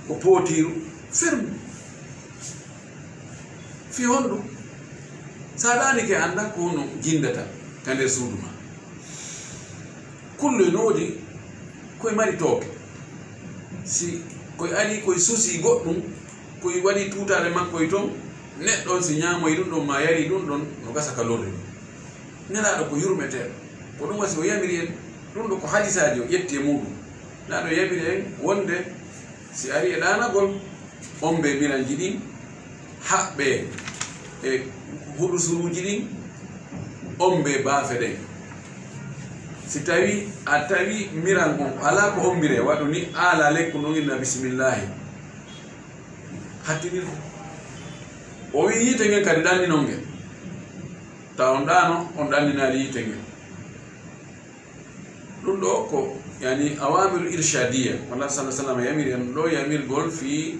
ko pootiiru, fermu. Fii honɗum? Sa ɗaanike, annda ko hono jinndata ka nder suudu ma. Kulloy no woodi koy mari tooke. Si koy ari, koy susi goɗɗum, koy waɗi tuutaare makko e ton, neɗɗo on si ñaamoyi ɗum ɗon, ma yari ɗum ɗon, no gasa ka lorri ɗum. Nelaaɗo ko yurmeteeɗo. Ko ɗum wasi o yamiri en, ɗum ɗo ko hadisaaji o ƴetti e muɗum. Nelaaɗo yamiri en wonde si ari e ɗaanagol, ombe miranji ɗin, haɓɓe e huɗusuruuji ɗin, ombe baafe ɗen. Si tawi a tawi miran on alaa ko ombire, waɗu ni aala lekku ndun, inna bisimillahi. Hattinir. O wi'i yiite ngen kadi ɗanninon ngen. Tawa on ɗaano, on ɗanninaali yiite ngen. Ɗum ɗo ko, yani, awamiru irshadiya. Wala sallallahu alaihi wasallam yamiri en ɗo yamirgol fii,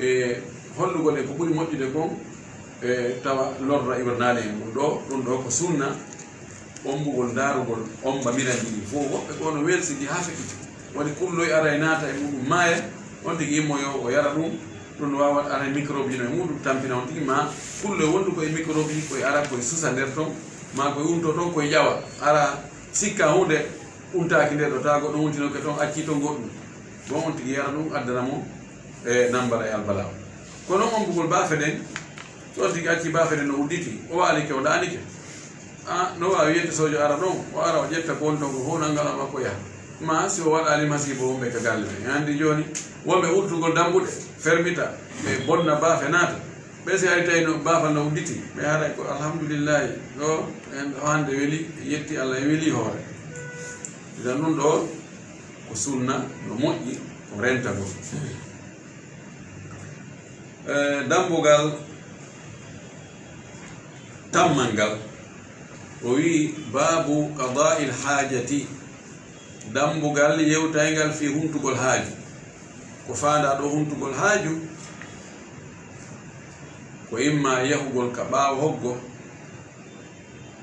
e, hollugol en ko ɓuri moƴƴude kon, e, tawa lorra iwranaali en ɗum ɗo. Ɗum ɗo ko sunna, ombugol, ndaarugol, omba miranji ɗin fof. Woɓɓe ko no welsidi haa feƴƴiti. Woni kulloy ara e naata e muɗum maaya, on tigi immoyo o yara ɗum. Ɗum no waawa ara e microbe ji no e muɗum tampina on tigi, ma kulloy wondu ko e microbe ji, koye ara koye susa nder ton, ma koye unto ton, koye ƴawa. Ara sikka hunde untaaki nder ɗo, taa goɗɗo wuntinoke ton, accii ton goɗɗum. Bon, on tigi yara ɗum, addana mo e nambara e albalaw. Kono ombugol baafe ɗen, so on tigi accii baafe ɗen no udditi, o waalike, o ɗaanike. A, no waawi yettude soojo ara ɗon, o ara o ƴetta ko woni ton ko fof, nanngal makko yaha. Ma si o waɗaali masiibo wonɓe ka galle ɓen. En anndi jooni, wonɓe uddugol dambuɗe, fermita, ɓe bonna baafe naata. Ɓe si ari tawi no baafal no udditi, ɓe haray ko alhamdulillahi, ɗo en ɗo hannde weli, yetti Allah e weli hoore. Idan ɗum ɗo ko sunna, no moƴƴi, ko rentagol. Eh, dambugal tammal ngal, o wi'i, "Baabu qadaa'il haajati", dambugal yewtayngal fii huntugol haaju. Ko faandaa ɗo huntugol haaju, ko imma yahugol ka ɓaawo hoggo,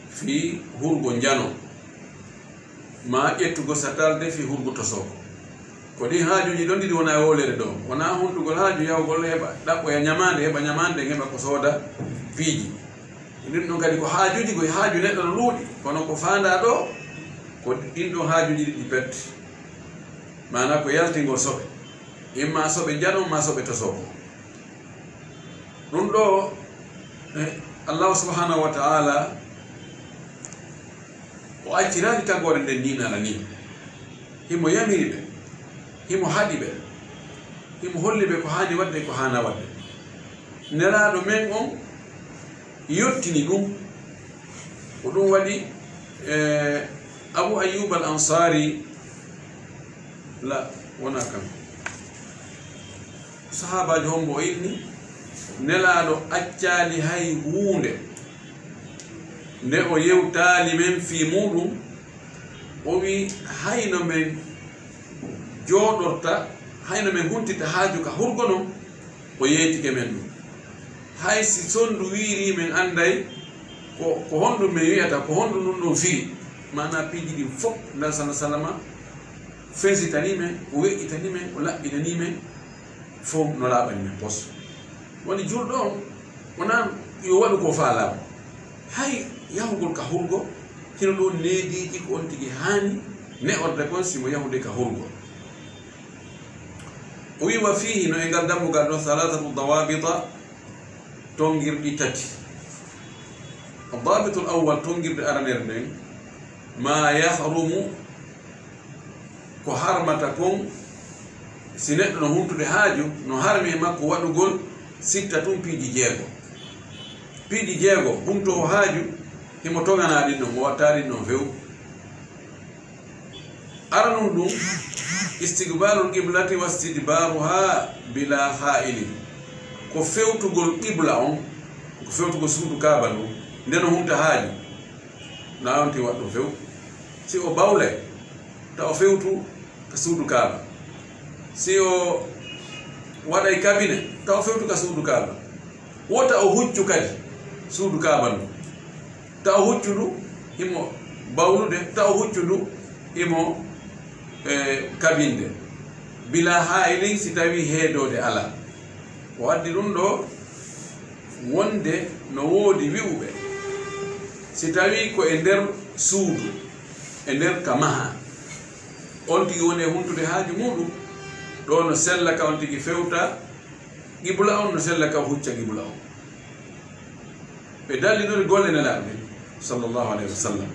fii hurgo njano, ma ƴettugol satalde fii hurgo tosoko. Ko ɗin haajuuji ɗon ɗiɗi wona e wolere ɗo. Wona huntugol haaju yahugol heɓa ɗaɓɓoya ñamaande, heɓa ñamaande, heɓa ko sooda piiji. Ɗin ɗon kadi ko haajuuji, ko haaju neɗɗo no ɗuuɗi. Kono ko faandaa ɗo, ko ɗin ɗon haajuuji ɗiɗi pet. Maanaa ko yaltingol soɓe. Imma soɓe njano, ma soɓe tosoko. Ɗum ɗo, eh, Allahu subhanahu wa ta'ala, o acciraani tagoore nden ni nana ni. Himo yamiri ɓe, himo haɗi ɓe, himo holli ɓe ko haani waɗde, ko haana waɗde. Nelaaɗo men on yottini ɗum. Ko ɗum waɗi, eh, Abu Ayyub al Ansari, la, wona kanko. Sahaabaajo hombo o inni, Nelaaɗo accaali hay huunde nde o yewtaali men fii muuɗum, o wi, "Hayno men jooɗorta, hayno men huntirta haaju ka hurgo non, o yeetike men ɗum. Hay si sondu wiirii, men annday ko, ko honɗum men wi'ata, ko honɗum ɗum ɗon firi." Maanaa piiji ɗin fof, Nelaaɗo sallallaahu alayhi wa sallama fensitanii men, o weƴƴitanii men, o laɓɓinanii men, fof no laaɓani men pos. Woni julɗo on, wonaa yo waɗu ko faalaa mo. Hay yahugol ka hurgo, hino ɗon neediiji ko on tigi haani ne'orde kon si mo yahude ka hurgo. O wi, "Wa fiihi", no e ngal dambugal ɗon, "Thalathatu dawabita", tongirɗi tati. Dabitul awwal, tongirde aranere nden, "Ma yahrumu", ko harmata kon, si neɗɗo no huntude haaju, no harmi e makko waɗugol sitta tun piiji jeego. Piiji jeego, huntoowo haaju, himo toŋanaa ɗin ɗon, o wattaa ɗin ɗon few. Aranun ɗum, istiqbaalul qiblati wastidbaaruha bila ha'ilin. Ko fewtugol qibla on, ko fewtugol suudu Kaaba ndun, nde no hunta haaju. Na on ti waɗɗo few. Si o bawlay, ta o fewtu ka suudu Kaaba. Si o waɗay kabine, ta o fewtu ka suudu Kaaba. Wota o huccu kadi suudu Kaaba ndun. Ta o huccu ndu himo bawlude, ta o huccu ndu himo, eh, kabinde. Bila ha'ilin, si tawi heedoode alaa. O addi ɗum ɗo wonde no woodi wi'uɓe, si tawi ko e nder suudu, e nder ka maha, on tigi woni e huntude haaju muɗum, ɗo no sella ka on tigi fewta qibla on, no sella ka hucca qibla on. Ɓe dallinori golle Nelaaɗo ɓen, sallallahu alayhi wa sallam.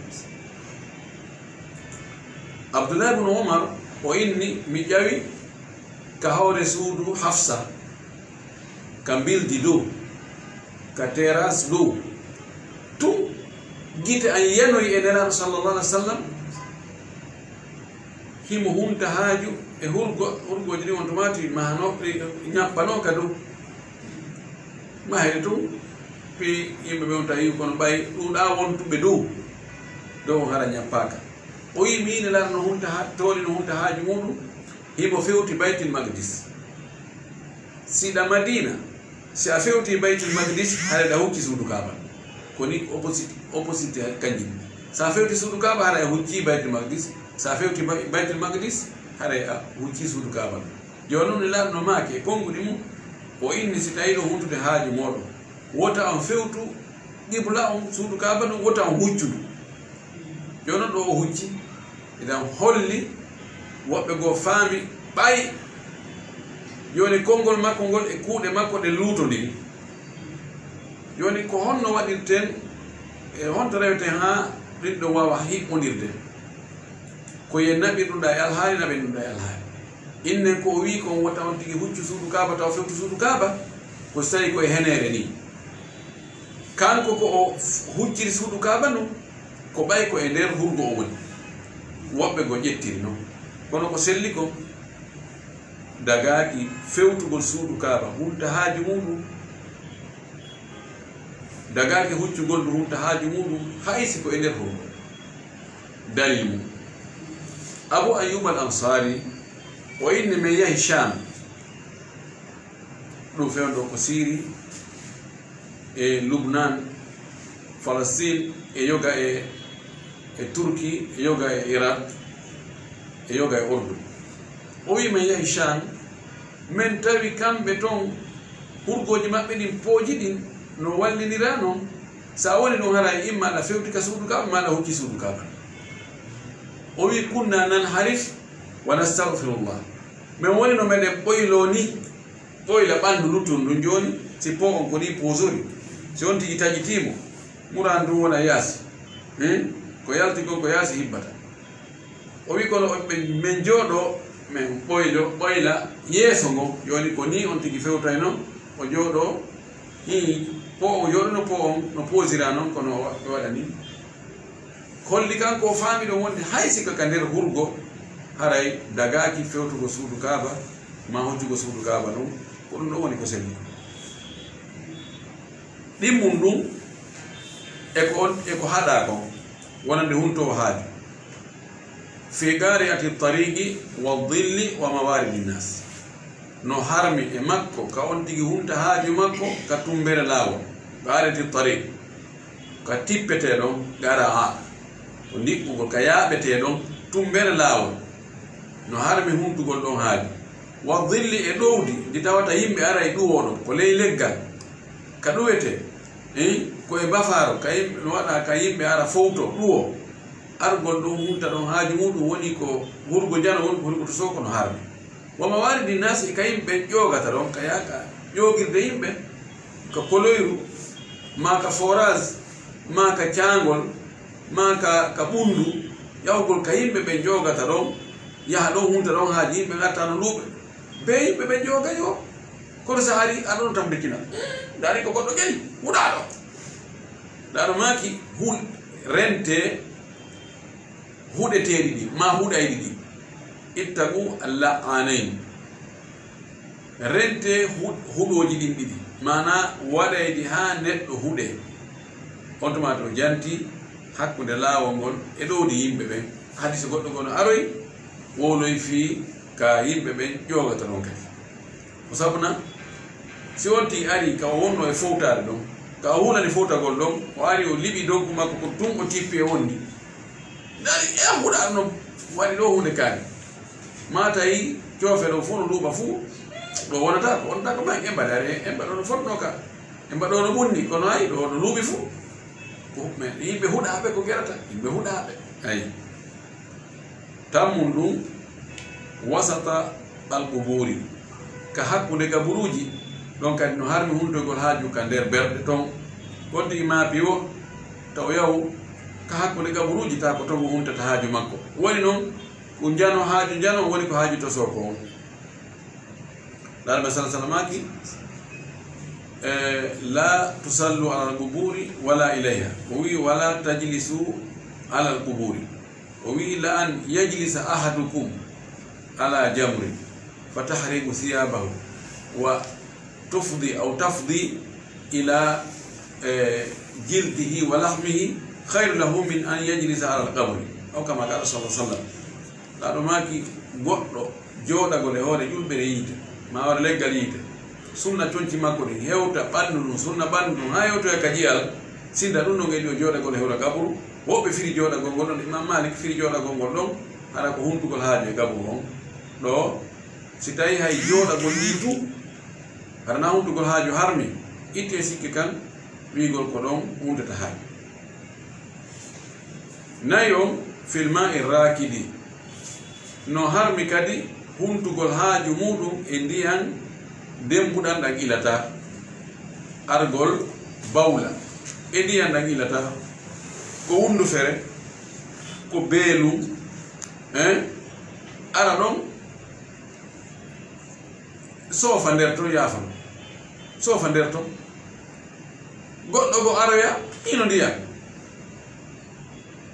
Abdullah ibn Umar, o inni, mi ƴawi ka hoore suudu Hafsa, ka mbildi dow, ka terrasse dow. Tun gite an yanoyi e Nelaaɗo, sallallahu alayhi wa sallam, himo hunta haaju e hurgo, hurgooji ɗin on tuma ti mahano, ɗi ñappanoo ka dow. Mahiri tun, fii yimɓe ɓe on tawi kono ɓay ɗuuɗaa wontuɓe dow, dow on hara ñappaaka. O wi'i, mi Nelaaɗo no hunta ha-, tooni no hunta haaju muɗum, himo fewti Baytul Maqdis. Si ɗa Madina, si a fewti Baytul Maqdis, haray ɗa hucci suudu Kaaba. Ko ni opposite, opposite kanjum. Sa fewti suudu Kaaba, haray a hucci Baytul Maqdis. Sa fewti Bay-, Baytul Maqdis, haray a hucci suudu Kaaba. Jooni non Nelaaɗo no maaki e konguɗi mum, o inni si tawi ɗo huntude haaju mooɗon, wota on fewtu qibla on, suudu Kaaba ndun, wota on huccu ndu. Jooni non ɗo o hucci, idan holli woɓɓe goo faami ɓay jooni konngol makko ngol e kuuɗe makko ɗe luutondiri. Jooni ko honno waɗirten e honto reweten haa ɗin ɗo waawa hiɓɓondirde? Ko yen naɓirɗum ɗa e alhaali, naɓen ɗum ɗa e alhaali. Innen ko o wi'i kon wota on tigi huccu suudu Kaaba, taw fewtu suudu Kaaba, ko si tawi ko e heneere ni. Kanko ko o hucciri suudu Kaaba ndun, ko ɓay ko e nder hurgo o woni. Woɓɓe go ƴettiri non. Kono ko selli kon, dagaaki fewtugol suudu Kaaba, hunta haaju muɗum. Dagaaki huccugol ndu hunta haaju muɗum, hay si ko e nder hurgo. Dalil mum. Abu Ayyub al Ansari, o inni men yahi Sham. Ɗum fewndo ko Syrie, e Lubnan, Palestine, e yoga e, e Turki, e yoga e Iraq, e yoga e Urdun. O wi men yahi Sham, men tawi kamɓe ton hurgooji maɓɓe ɗin pooji ɗin no walliniraa non. Sa woni ɗon haray imma aɗa fewti ka suudu Kaaba, ma aɗa hucci suudu Kaaba. O wi, "Kunna nanharif wa nastaghfirullah." Men woni no meɗen ɓoyloo ni, ɓoyla ɓanndu luttun ndun jooni, si po on ko ni poosori. Si on tigi taƴitiimo, muran ndun wona yaasi. Hmm? Ko yalti kon ko yaasi hibbata. O wi, "Kono o, men, men jooɗoo, men ɓoylo, ɓoyla yeeso ngon." Jooni ko ni on tigi fewtayno, o jooɗoo, hii, po on jooɗoo no po on, no poosira non, kono o wa-, o waɗa ni. Holli kanko o faami ɗon wonde hay si ka, ka nder hurgo, haray dagaaki fewtugo suudu Kaaba, ma hoccugo suudu Kaaba non, ko ɗum ɗon woni ko selli. Ɗimmum ɗum e ko on, e ko haɗaa kon, wonande huntoowo haaju. Fi qaari'ati tariqi wa dhilli wa mawaridi nnas. No harmi e makko, ka on tigi hunta haaju makko, ka tumbere laawol. Qaari'ati tariq, ka tippetee ɗon, qara'a, ko ndiɓɓugol, ka yaaɓetee ɗon, tumbere laawol. No harmi huntugol ɗon haaju. Wa dhilli, e ɗowdi, ndi tawata yimɓe aray ɗuwoo ɗon, ko ley leggal. Ka ɗuwetee, eh, ko e bafaaro, ka yimɓe, no waɗa ka yimɓe ara fowto, ɗuwoo. Argol ɗon hunta ɗon haaju muɗum woni ko hurgo njano, woni ko hurgo to soko no harmi. Wa mawaridi nnas, e ka yimɓe ƴoogata ɗon, ka yaaka ƴoogirde yimɓe, ka koloyru, maa ka forage, maa ka caangol, maa ka, ka ɓunndu, yahugol ka yimɓe ɓe ƴoogata ɗon, yaha ɗon hunta ɗon haaju yimɓe ngarta no luuɓe. Be yimɓe ɓe ƴooga yo. Kono sa ari, aɗa ɗon tambikina. Ndaari ko goɗɗo ƴeewi, huɗaaɗo. Ndaaro maaki hul-, rentee huɗeteeɗi ɗin, maa huɗayɗi ɗin. Ittaqu al-la'anayn. Rente hu-, huɗooji ɗin ɗiɗi. Maanaa waɗaydi haa neɗɗo huɗee. On tuma to janti hakkunde laawol ngol e ɗowdi yimɓe ɓen. Hadiisu goɗɗo goo no aroyi, wowloyi fii ka yimɓe ɓen ƴoogata ɗon kadi. Ko sabu na, si on tii ari ka o wonno e fowtaade ɗon, ka o hulani fowtagol ɗon, o ari o liɓi donku makko ko tun o tippi e wondi. Dari e huɗa no waɗi ɗo huunde kaari. Maa tawi coofe ɗo fof no luuɓa fof, ɗo wonata ko, wonata ko men, en mbaɗa, en mbaɗa no fotno ka, en mbaɗa no ɓunni, kono ay ɗo no luuɓi fof. Ko men yimɓe huɗaaɓe ko gerata, yimɓe huɗaaɓe. Ay. Tammun ɗum, wasata al-quburi, ka hakkunde gaburuuji, ɗon kadi no harmi huntogol haaju ka nder berɗe ton. Kon tigi maa piwo, taw yaw, ka hakkunde gaburuuji, taa ko ton o huntata haaju makko. Woni non, ko njano haaju njano, woni ko haaju tosoo ko on. Laara ɓe sala sala maaki, eh, "La tusallu ala al-quburi wala ilayha." O wi, "Wala tajlisu ala al-quburi." O wi, "La an yajlisa ahadukum ala jamrin fa tahriqu thiyabahu wa tufdi aw tafdi ila, eh, jildihi wa lahmihi khayru lahu min an yajlisa ala al-qabri." Aw kama qala sallallahu alaihi wasallam. Laaɗo maaki, goɗɗo jooɗagol e hoore ƴulɓere yiite, maa hoore leggal yiite, sunna conci makko ɗin hewta ɓanndu ɗum, sunna ɓanndu ɗum, haa hewtoya ka jiyal, sinda ɗum ɗon e ɗo jooɗagol e hoore gaburu. Woɓɓe firi jooɗagol ngol ɗon, Imam Malik firi jooɗagol ngol ɗon, hara ko huntugol haaju e gaburu on. Ɗo, si tawi hay jooɗagol ɗi tu, hara na huntugol haaju harmi, itte sikke kan, wiigol ko ɗon huntata haaju. Nayo, fil ma'i rakidi. No harmi kadi huntugol haaju muɗum e ndiyan dembuɗan ɗan ilata. Argol bawla e ndiyan ɗan ilata. Ko wundu fere, ko beelum, eh? Ara ɗon, soofa nder ton, yaafan. Soofa nder ton. Goɗɗo go aroya, ino ndiyan.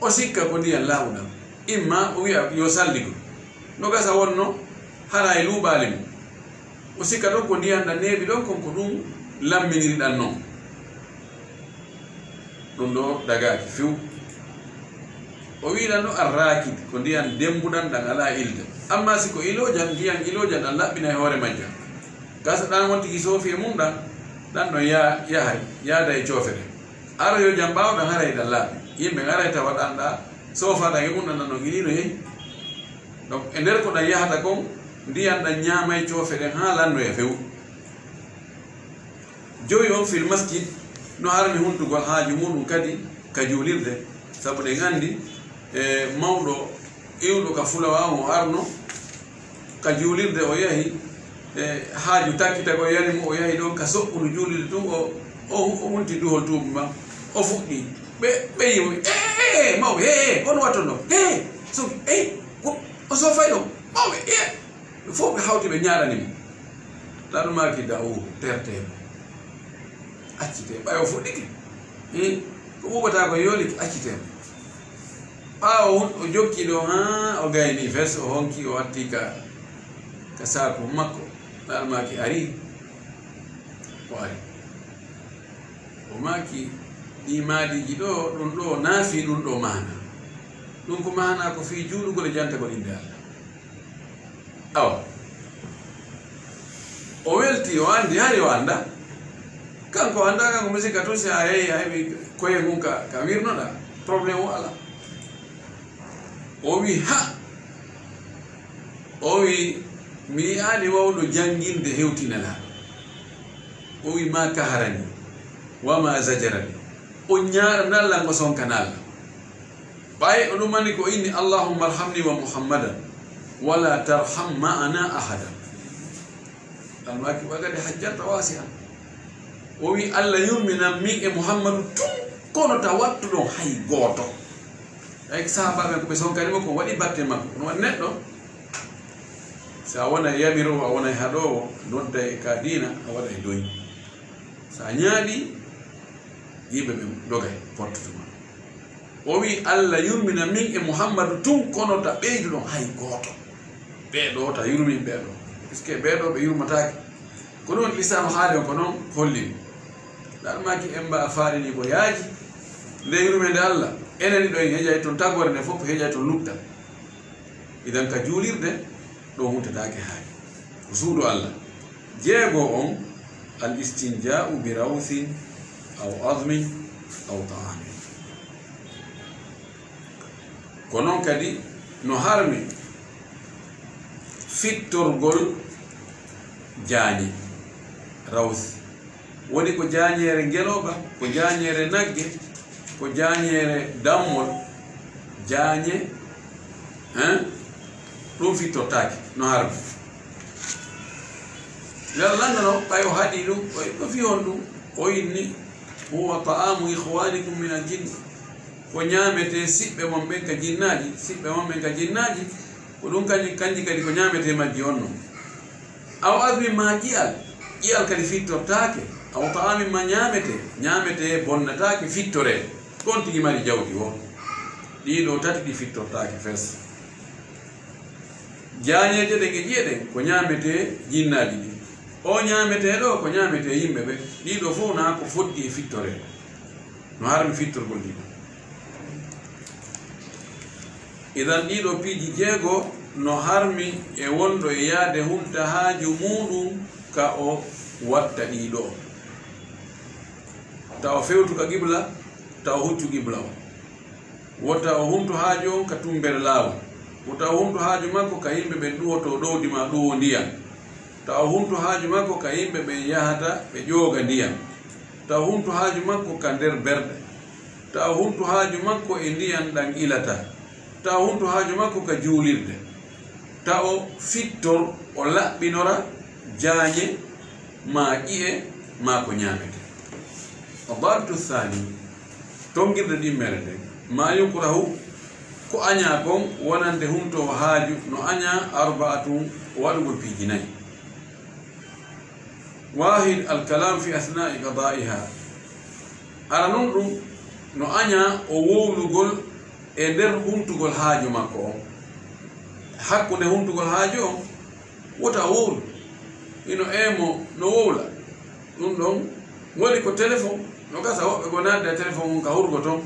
O sikka ko ndiyan laawuɗan. Imma o wi'a yo salligo. No gasa wonno, hara e luuɓaali mo. O sikka ɗon ko ndiyan ɗan neeɓi ɗon, kon ko ɗum lamminiri ɗan non. Ɗum ɗo dagaaki few. O wi'i ɗan ɗo arrakid, ko ndiyan dembuɗan ɗan alaa ilde. Amma si ko iloojan, ndiyan iloojan ɗan laɓɓinay hoore majjan. Gasa ɗan on tigi soofi e mum ɗan, ɗan ɗon ya-, yahay, yaada e coofe ɗen. Aroyojan ɓaawo ɗan haray ɗan laaɓi. Yimɓe aray tawa ɗan ɗa, soofa ɗan e mum ɗan ɗan ɗon ilino yehi. Donc, e nder ko ɗan yahata kon, ndiyan ɗan ñaamay coofe ɗen haa lannoya few. Jowi on fil masjid, no harmi huntugol haaju muɗum kadi ka juulirde, sabu ɗen anndi, e, mawɗo iwɗo ka fulawa on o arno ka juulirde, o yahi, e, haaju takkita ko yani mo, o yahi ɗon ka soɓɓundu juulirde tun, o, o, o wonti duhol tuubu ma, o fuɗɗi. Ɓe, ɓe yi'i mo, "Eh, eh, eh, mawɓe, eh, eh, on wattono, eh, so, eh, o, o soofay ɗon, mawɓe, eh." Ɓe fof ɓe hawti, ɓe ñaaɗani mo. Laaɗo maaki, "Da'uhu, tertee mo. Accitee, ɓay o fuɗɗike. Hii, ko ɓuuɓataa ko yoolike, accitee mo." Ɓaawo on, o jokki ɗo haa o gayni fes, o honki, o watti ka, ka saaku makko. Laaɗo maaki ari, o ari. O maaki, "Ɗii maadiiji ɗo, ɗum ɗo naafi ɗum ɗo maana. Ɗum ko maana ko fii juulugol e jantagol innde Allah." Awa. O welti, o anndi, hari o annda. Kanko annda, kanko musika tun si a yehi, a heɓi koye mum ka, ka wirnoɗa, problème o ala. O wi, "Ha!" O wi, "Mi yi'aali wawɗo jannginde hewtina Laaɗo." O wi, "Ma kaharani, wa ma zajarani." O ñaaɗanaa lan, o sonkanaa lan. Ɓay o ɗumani ko inni, "Allahumma arhamni wa Muhammadan, wala tarham ma'ana ahadan." Almaaki wa gadi hajjata wasi'an. O wi, "Allah yurminan min e Muhammadu tun, kono ta wattu ɗon hay gooto." Ay sahaabaaɓe ko ɓe sonkani mo ko waɗi batte makko. Kono waɗi neɗɗo, si a wona yamiroowo, a wona haɗoowo, nodda e ka diina, a waɗa e doy. Sa ñaaɗi, yimɓe ɓe dogay, pottotuma. O wi, "Allah yurmina min e Muhammadu tun, kono ta ɓeydu ɗon hay gooto." ɓee ɗo, ta yurmin ɓee ɗo. Puisque ɓee ɗo ɓe yurmataake. Ko ɗum Lislaam haali on, ko noon holliri. Ɗan maaki en mba a faalini ko yaaji. Nde yurmeende Allah, enen ɗo en heƴay toon tagoore nde fof, heƴay toon lutta. Idan ka juulirde, ɗo huntataake haali. Ko suudu Allah. Jeego on, al istinjaa'u bi rawsin aw azmin aw ta'amin. Ko noon kadi no harmi fittorgol jaañe, raws. Woni ko jaañeere ngelooba, ko jaañeere nagge, ko jaañeere dammol, jaañe, hein? Ɗum fittortaake, no harmi. Ngal lanndano, ɓay o haɗi ɗum, o, o fi on ɗum, o inni, "Huwa ta'amu ikhwanikum min al-jinn." Ko ñaametee siɓɓe mon ɓen ka jinnaaji, siɓɓe mon ɓen ka jinnaaji, ko ɗum kanji, kanji kadi ko ñaametee majji on non. Aw azmin ma ƴi'al, ƴi'al kadi fittortaake, aw ta'amin ma ñaametee, ñaametee bonnataake, fittoree. Ko on tigi mari jawdi o. Ɗii ɗoo tati ɗi fittortaake fes. Jaañeeje ɗen e ƴi'e ɗen ko ñaametee jinnaaji ɗin. O ñaametee ɗoo ko ñaametee yimɓe ɓe. Ɗii ɗoo fof naa ko foddi e fittoree. No harmi fittorgol ɗii ɗoo. Idan ɗii ɗoo piiji jeego no harmi e wonɗo e yaade hunta haaju muuɗum ka o watta ɗii ɗoo. Ta o fewtu ka qibla, ta o huccu qibla o. Wota o huntu haaju on ka tumbere laawol. Wota o huntu haaju makko ka yimɓe ɓen ɗuwotoo ɗowdi maa ɗuwoo ndiyan. Ta o huntu haaju makko ka yimɓe ɓen yahata ɓe ƴooga ndiyan. Ta o huntu haaju makko ka nder berɗe. Ta o huntu haaju makko e ndiyan ɗan ilata. Ta o huntu haaju makko ka juulirde. Ta o fittor, o laɓɓinora jaañe maa ƴi'e maa ko ñaamete. Addaabtu thaani, tonngirde ɗimmere nden, maa yukrahu, ko añaa kon wonande huntoowo haaju, no añaa arba'atun, waɗugol piiji nayi. Waahid, al-kalaam fi asnaa'i qadaa'ihaa. Aranun ɗum, no añaa o wowlugol e nder huntugol haaju makko on. Hakkunde huntugol haaju on, wota wowlu. Hino eemo no wowla. Ɗum ɗon woni ko téléphone, no gasa woɓɓe goo naatde e téléphone on ka hurgo ton.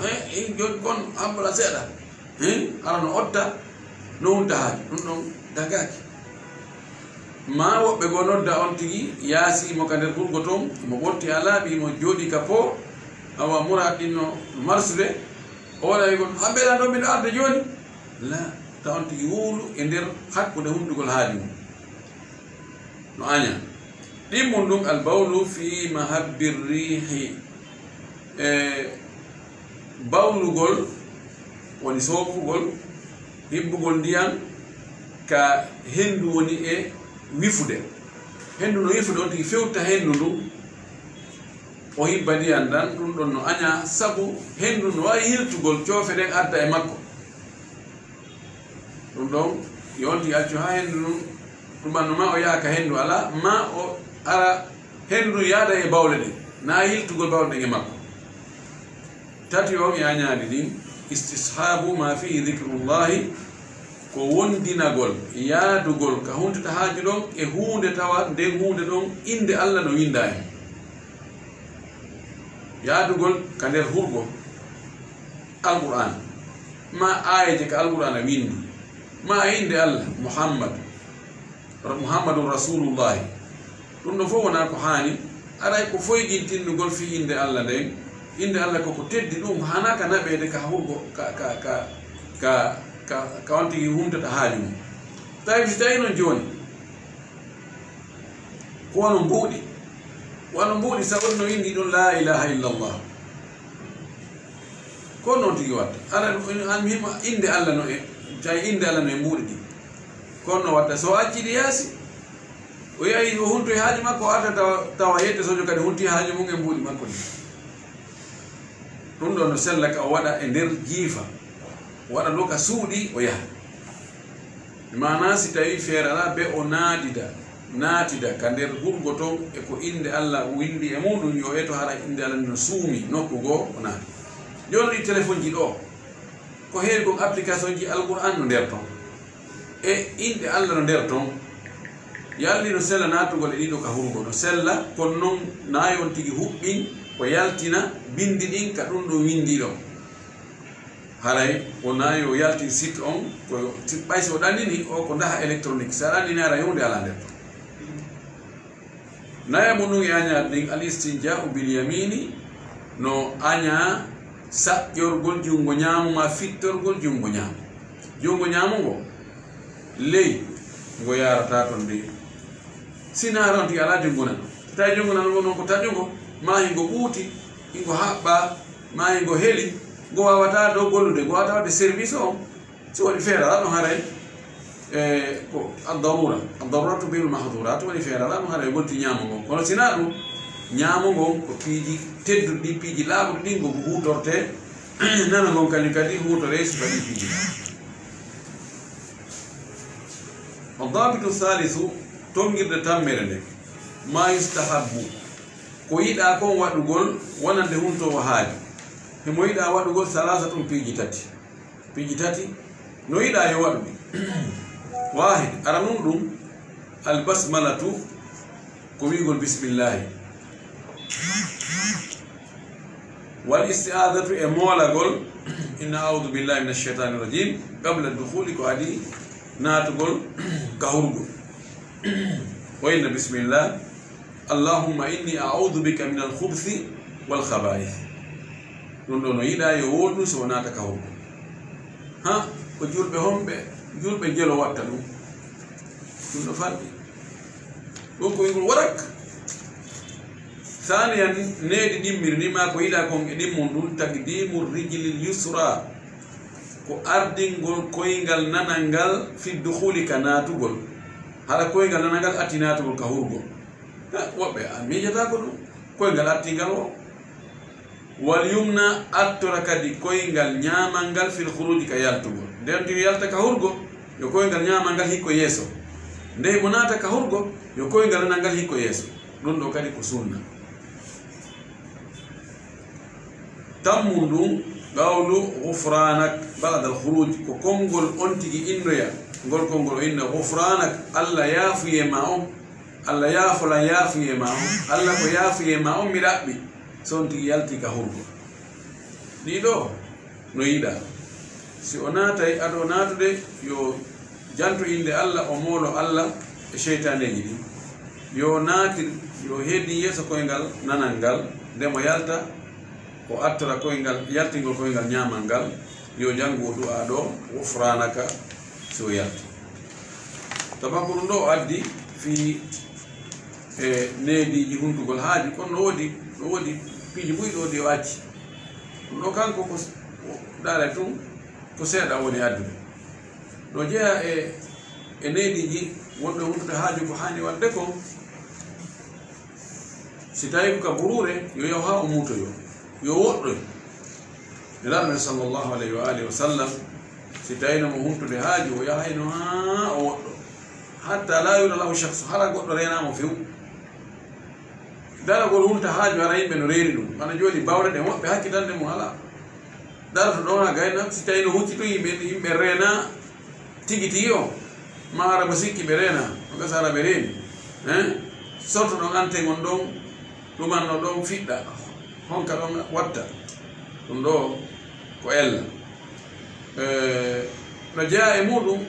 Eh, in joni kon abbala seeɗa. Eh, hara no otta, no hunta haaju. Ɗum ɗon dagaaki. Maa woɓɓe goo nodda on tigi yaasi mo ka nder hurgo ton, mo ɓorti a laaɓi, mo jooɗi ka po, awa muraad ɗin no marsude. O waɗa wi'gol, "Abbela ɗo miɗo arde jooni." La, ta on tigi wowlu e nder hakkunde huntugol haaju mum. No aña. Ɗimmun ɗum, al bawlu fi mahabbi riihi. E bawlugol woni soofugol, hibbugol ndiyan ka hendu woni e wifude. Hendu no wifude, on tigi fewta hendu ndun, o hibba ndiyan ɗan, ɗum ɗon no aña, sabu hendu no waawi hiltugol coofe ɗen adda e makko. Ɗum ɗon, yo on tigi accu haa hendu ndun, ɗum anno ma o yaha ka hendu alaa, ma o ara hendu ndun yaada e bawle ɗen, naa yiltugol bawle ɗen e makko. Tati on e añaali ɗin, istishaabu ma fihi dhikrullahi, ko wondinagol, yaadugol ka huntata haaju ɗon e huunde tawa nden huunde ɗon innde Allah no winndaa e mum. Yaadugol ka nder hurgo Alqur'aan, ma aayeeje ka Alqur'aana winndi, ma e innde Allah, Muhammad, Muhammadun Rasuulullaahi. Ɗum ɗon fof wonaa ko haani, aray ko foygintinnugol fii innde Allah nden. Innde Allah ko ko teddi, ɗum haanaa ka naɓeede ka hurgo, ka, ka, ka, ka, ka, ka on tigi huntata haaju mum. Tawi si tawii noon jooni, ko wano mbuuɗi, wano mbuuɗi sabu no winndi ɗum laa ilaaha illallah. Ko noon tigi watta. Aray ɗum, an mi himo innde Allah no e, tawi innde Allah no e mbuuɗi ɗi. Kono no watta, so o accii ɗi yaasi, o yahi, o huntoyi haaju makko, o arta tawa, tawa yedde sojo kadi hunti haaju mum e mbuuɗi makko ɗi. Ɗum ɗon no sella ka o waɗa e nder jiifa, o waɗa ɗo ka suuɗi, o yaha. Maanaa si tawii feere alaa, be o naadida, naatida ka nder hurgo ton e ko innde Allah winndi e muuɗum, yo eto hara innde Allah no suumi nokku goo, o naati. Jooni ɗi telefonji ɗoo, ko heewi kon application ji Alqur'aan no nder ton. E inɗe Allah no nder ton. Yalli no sella naatugol e ɗiɗo ka hurgo, no sella, kono non naayo on tigi huɓɓin ko yaltina binndi ɗin ka ɗun ɗon winndii ɗon. Haray o naayo yaltin site on, ko si ɓay si o ɗannini o ko ndaha électronique, si a ɗannini haray huunde alaa nder ton. Nayaɓo nun e añaare ɗin, al istinja'u bil yamini, no añaa saƴƴorgol junngo ñaamo maa fittorgol junngo ñaamo. Junngo ñaamo ngo, ley ngo yaarata ton de. Si naara on tigi alaa junngo nano, tawi junngo nano ngo non ko taƴungo, maa hingo ɓuuti, hingo haɓɓaa, maa hingo heli, ngo waawataa dow gollude, ngo waawataa waɗde service on. Si waɗi feere alaa ɗon haray, e, ko ad-darura, ad-darura tubihul mahdura, to waɗi feere alaa ɗon haray, gonti ñaamo ngon. Kono si naa ɗum, ñaamo ngon ko piiji tedduɗi, piiji laaɓuɗi ɗin, ngo huutorte, nano ngon kañum kadi huutoree sifa ɗi piiji. Ad-dabitu thalithu, tongirde tammere nde, ma yustahabbu, ko yiɗaa kon waɗugol wonande huntoowo haaju. Himo yiɗaa waɗugol salaasatun piiji tati. Piiji tati no yiɗaa yo waɗu ɗi. Waahid, aranun ɗum, albasmalatu, ko wi'ugol bismillahi. Wal isti'adatu, e moolagol, inna a'udhu billahi minash shaytanir rajim, qabla dukhuli, ko adii naatugol ka hurgo. Ko inna bismillah, Allahumma inni a'udhu bika minal khubthi wal khaba'ith. Ɗum ɗo no yiɗaa yo wooɗ ɗum si o naata ka hurgo. Ha, ko julɓe homɓe, julɓe jelo watta ɗum. Ɗum no fanɗi. Ɗum ko wi'ugol warak. Thaniyan, needi ɗimmiri ni ma ko yiɗaa kon e ɗimmun ɗum, taqdimu rijlil yusra. Ko ardingol koyngal nanal ngal fi dukhuli ka naatugol. Hara koyngal nanal ngal atti naatugol ka hurgo. Ha, woɓɓe a miijataako ɗum. Koyngal artingal o. Wal yumna, artora kadi koyngal ñaamal ngal fil khuruji ka yaltugol. Nden tigi yalta ka hurgo, yo koyngal ñaamal ngal hikko yeeso. Nde mo naata ka hurgo, yo koyngal nanal ngal hikko yeeso. Ɗum ɗo kadi ko sunna. Tammun ɗum, qawlu ghufranak ba'dal khuruj, ko konngol on tigi innoya, ngol konngol o inna ghufranak, Allah yaafuyee ma on, Allah yaafolan yaafuyee ma on, Allah ko yaafuyee ma on mi ɗaɓɓi, so on tigi yalti ka hurgo. Ɗiɗo no yiɗaa. Si o naatay, ado naatude, yo janto innde Allah, o moolo Allah e seytaaneeji ɗin. Yo naatir, yo heedi yeeso koyngal nanal ngal, nde mo yalta, o artora koyngal, yaltingol koyngal ñaamal ngal, yo janngu o du'aa ɗo, ghufraanaka, si o yalti. Tabax ko ɗum ɗo o addi fii e neediiji huntugol haaju, kono no woodi, no woodi piiji buy ɗo ɗi o acci. Ɗum ɗo kanko ko s-, o daara tun ko seeɗa woni addude. No jeyaa e, e neediiji wonɓe huntude haaju ko haani waɗde kon. Si tawi ko ka buruure, yo yahu haa o muutoyoo, yo woɗɗoy. Nelaaɗo men sallallahu alayhi wa alihi wa sallam, si tawino mo huntude haaju, o yahayno haa o woɗɗo. Hatta la yura lahu shakhs, hara goɗɗo reenaa mo few. Daragol hunta haaju hara yimɓe no reeni ɗum. Ana jooɗi bawre ɗen, woɓɓe hakkitande mum alaa. Daroto ɗon haa gayna, si tawino hucci tun yimɓe, yimɓe reenaa tigi tigi on. Ma ara mo sikki ɓe reenaa, no gasa hara ɓe reeni. Hein? Sorto ɗon ante ngon ɗon, ɗumanno ɗon fiɗɗa, honka ɗon watta. Ɗum ɗo ko ella. Eh, no jeyaa e muɗum,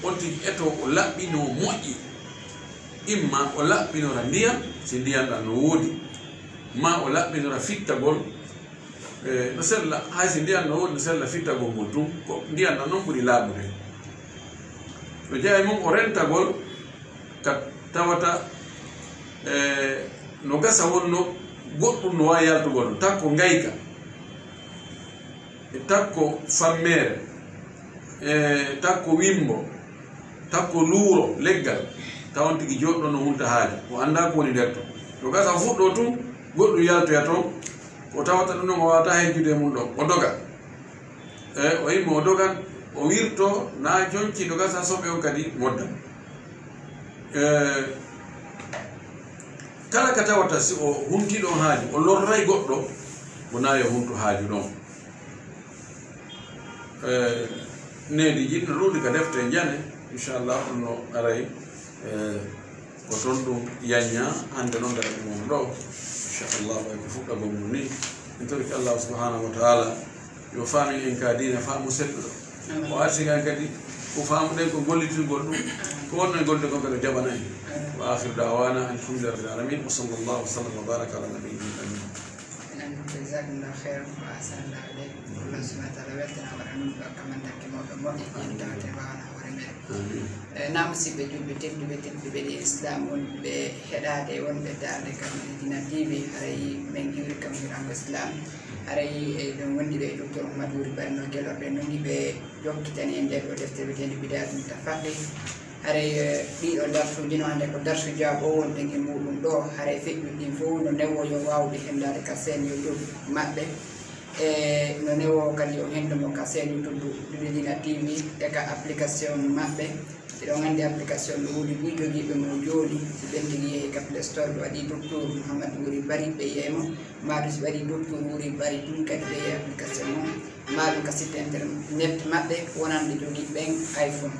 on tigi eto o laɓɓinoo moƴƴi. Imma o laɓɓinora ndiyam, si ndiyam ɗam no woodi, ma o laɓɓinora fittagol, eh, no sella, hay si ndiyam no woodi, no sella fittagol ngol tun, ko ndiyam ɗam non ɓuri laaɓude. No jeyaa e mum o rentagol, ka tawata, eh, no gasa wonno goɗɗum no waawi yaltugol ɗum, takko ngayka, e takko fammeere, e takko wimbo, takko luuro leggal, tawon tigi jooɗɗo no hunta haaju, o anndaa ko woni nder ton. No gasa o fuɗɗoo tun, goɗɗum yaltoya ton, ko tawata ɗum ɗon o waawataa hejjude e mum ɗon, o doga. E, o imma o dogan, o wirto, na jonci doga sa soɓe on kadi modda. E, kala ka tawata si o hunti ɗon haaju, o lorray goɗɗo, wona yo huntu haaju ɗon. E, needi jinno ɗuuɗi ka defte njane, Inchallah, ɗum no aray, eh, ko toon ɗum yañña, hannde noon dara ɗum on ɗo. Inchallah, way ko fuɗɗagol mum ni. En toriki Allah subhanahu wa ta'ala, yo faamin en ka diina faamu selluɗo. O arti kan kadi, ko faamuɗen ko gollitirgol ɗum. Ko wonno e gollude kon kadi o jaɓana en. Wa akhiru da'wana, alhamdulillahi rabbil alamin. Wa sallallahu wa sallam wa baraka ala nabiyyina Muhammad. Enen fof, jazakumullahu khairan wa ahsanallahu ilaykum. Allah subhanahu wa ta'ala weltanaama ɗum ɗo, kamanta ke mawɓe moƴƴe, ƴen tawte waawna hoore meɗen. Amin. Eh, na musidɓe julɓe tedduɓe, tedduɓe ɗi Islam wonɓe heɗaade, wonɓe darde kam Medina T V, haray men ngiwri kam hirango Islam. Haray, eh, ɗum wondiɓe e Docteur Mouhamadou Wuri Bari no gelorɗe no ngi ɓe jokkitani en nde ɗo defte wiyeteende Bidaayatun Mutafaqqih. Haray, eh, ɗiɗo darsuuji no hannde ko darsu jaaɓo wonde ngi muɗum ɗo. Haray feƴƴuɗi ɗin fof no newo yo waawde henndaade ka chaîne YouTube maɓɓe. E no newo kadi yo henndu mo ka chaîne YouTube Duɗe Diina T V e ka application maɓɓe. Eɗon anndi application no woodi buy jogiiɓe mo jooni. Si ɓen tigi yehi ka Play Store ɓe waɗi Docteur Mouhamadou Wuri Bari ɓe yiyay mo. Maa ɗum si ɓe waɗi Docteur Wuri Bari tun kadi ɓe yiyay application mo. Maa ɗum ka site internet maɓɓe wonande jogii ɓen iPhone.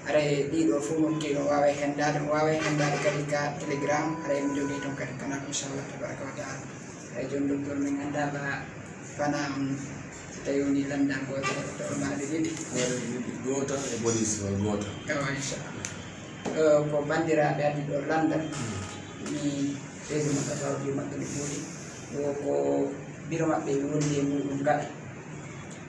Haray ɗiɗo fof no kewi no waaway henndaade, no waaway henndaade kadi ka Telegram, haray no jogii toon kadi kanal, inchallah, tabaraka wa taala. Haray jooni, Docteur, min anndaa ba fana on, so tawi woni lanndal gootal, ko tawma ɗe ɗiɗi. Waɗa ɗe ɗiɗi, gootal e bonus walla gootal. Ewa, inchallah. Eh, ko banndiraaɓe addi ɗo lanndal, mi ɓeydu maɓɓe taw ɗi maɓɓe no ɓuri. Wo ko biro maɓɓe woni e muɗum gaɗa.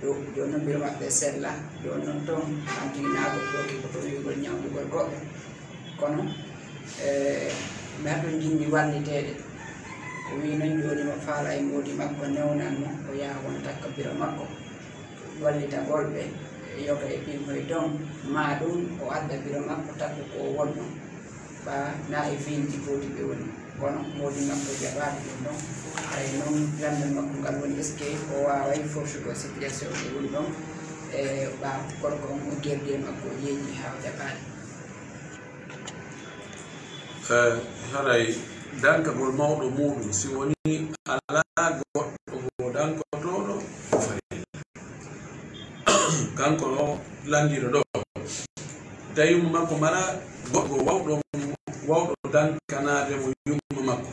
Yo, jooni noon biro maɓɓe sella, jooni noon toon, an tigi naagol ɗo ki ko toon wi'ugol ñawndugol goɗɗo. Kono, eh, mi haɗum jinmi walliteede. O wi'i noon jooni mo faala e moodi makko newnan mo, o yaha won takka biro makko. Wallitagol ɓe, yoga e ɓiŋoy toon, maa ɗum o adda biro makko takko ko o wonno. Ɓa na e fiilji gooti ɓe woni. Kono moodi makko jaɓaani ɗum ɗon. Haray noon lanndal makko ngal woni est-ce que o waaway forsugo situation ɗi woni ɗon. E ɓa gorko on o gerdi e makko o yeeƴi haa o jaɓaani. Eh, haray dankagol mawɗo muuɗum, si woni alaa goɗɗo goo dankotooɗo, o farilla. Kanko ɗo lanndiiɗo ɗo, tawi yumma makko mara goɗɗo wawɗo, wawɗo dankanaade mo yumma makko.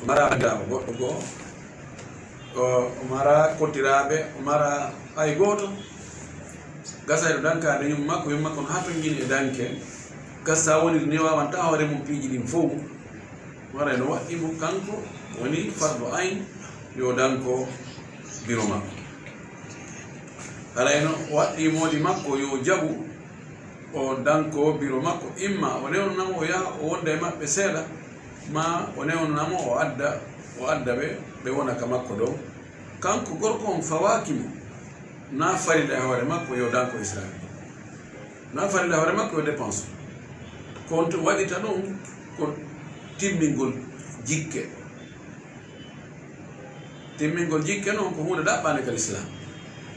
O mara banndiraawo goɗɗo goo, o, o mara koddiraaɓe, o mara hay gooto. Gasayɗo dankaade yumma makko, yumma makko no haa tonngini e danke. Gasa woniri ni waawanta hoore mum piiji ɗin fow. Waray no waɗɗi mo kanko woni fardu ayn yo danko biro makko. Haray no waɗɗi moodi makko yo jaɓu o danko biro makko, imma o newnana mo o yaha o wonda e maɓɓe seeɗa, ma o newnana mo o adda, o adda ɓe, ɓe wona ka makko dow. Kanko gorko on fawaaki mo, na farilla e hoore makko yo danko Israayiila. Na farilla e hoore makko yo dépense. Ko on tun waɗita ɗum ko timmingol jikke. Timmingol jikke noon ko huunde ɗaɓɓaande ka Lislaam.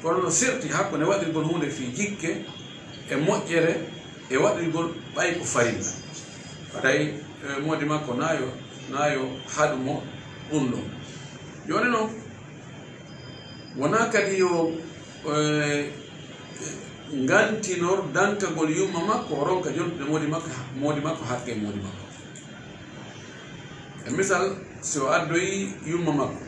Kono no serti hakkunde waɗirgol huunde fii jikke e moƴƴere e waɗirgol ɓay ko farilla. Haray, eh, moodi makko na yo, na yo haɗu mo ɗum ɗon. Jooni noon, wonaa kadi yo, eh, ngantinor dankagol yumma makko, o ronka jontude moodi makko, moodi makko haqqe moodi makko. E misal, si o addoyi yumma makko,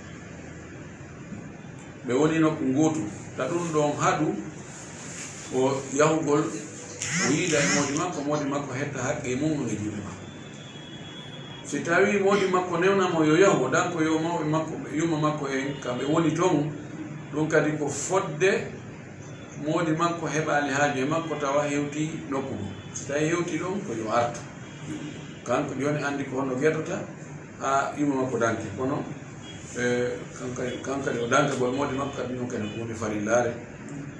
ɓe woni nokku ngootu, ta ɗum ɗon haɗu o yahugol, o yiida e moodi makko, moodi makko hetta haqqe mum e juuɗe makko. Si tawi moodi makko newna mo yo yahu, o danko yo mawɓe makko, yumma makko en, kamɓe woni toon, ɗum kadi ko fodde moodi makko heɓaali haaju e makko tawa hewti nokku mum. Si tawi hewti ɗon, ko yo artu. Kanko jooni anndi ko honno geddota, haa yumma makko danke. Kono, eh, kanko, kanko kadi o dankagol moodi makko kadi ɗum kadi ko huunde farillaare.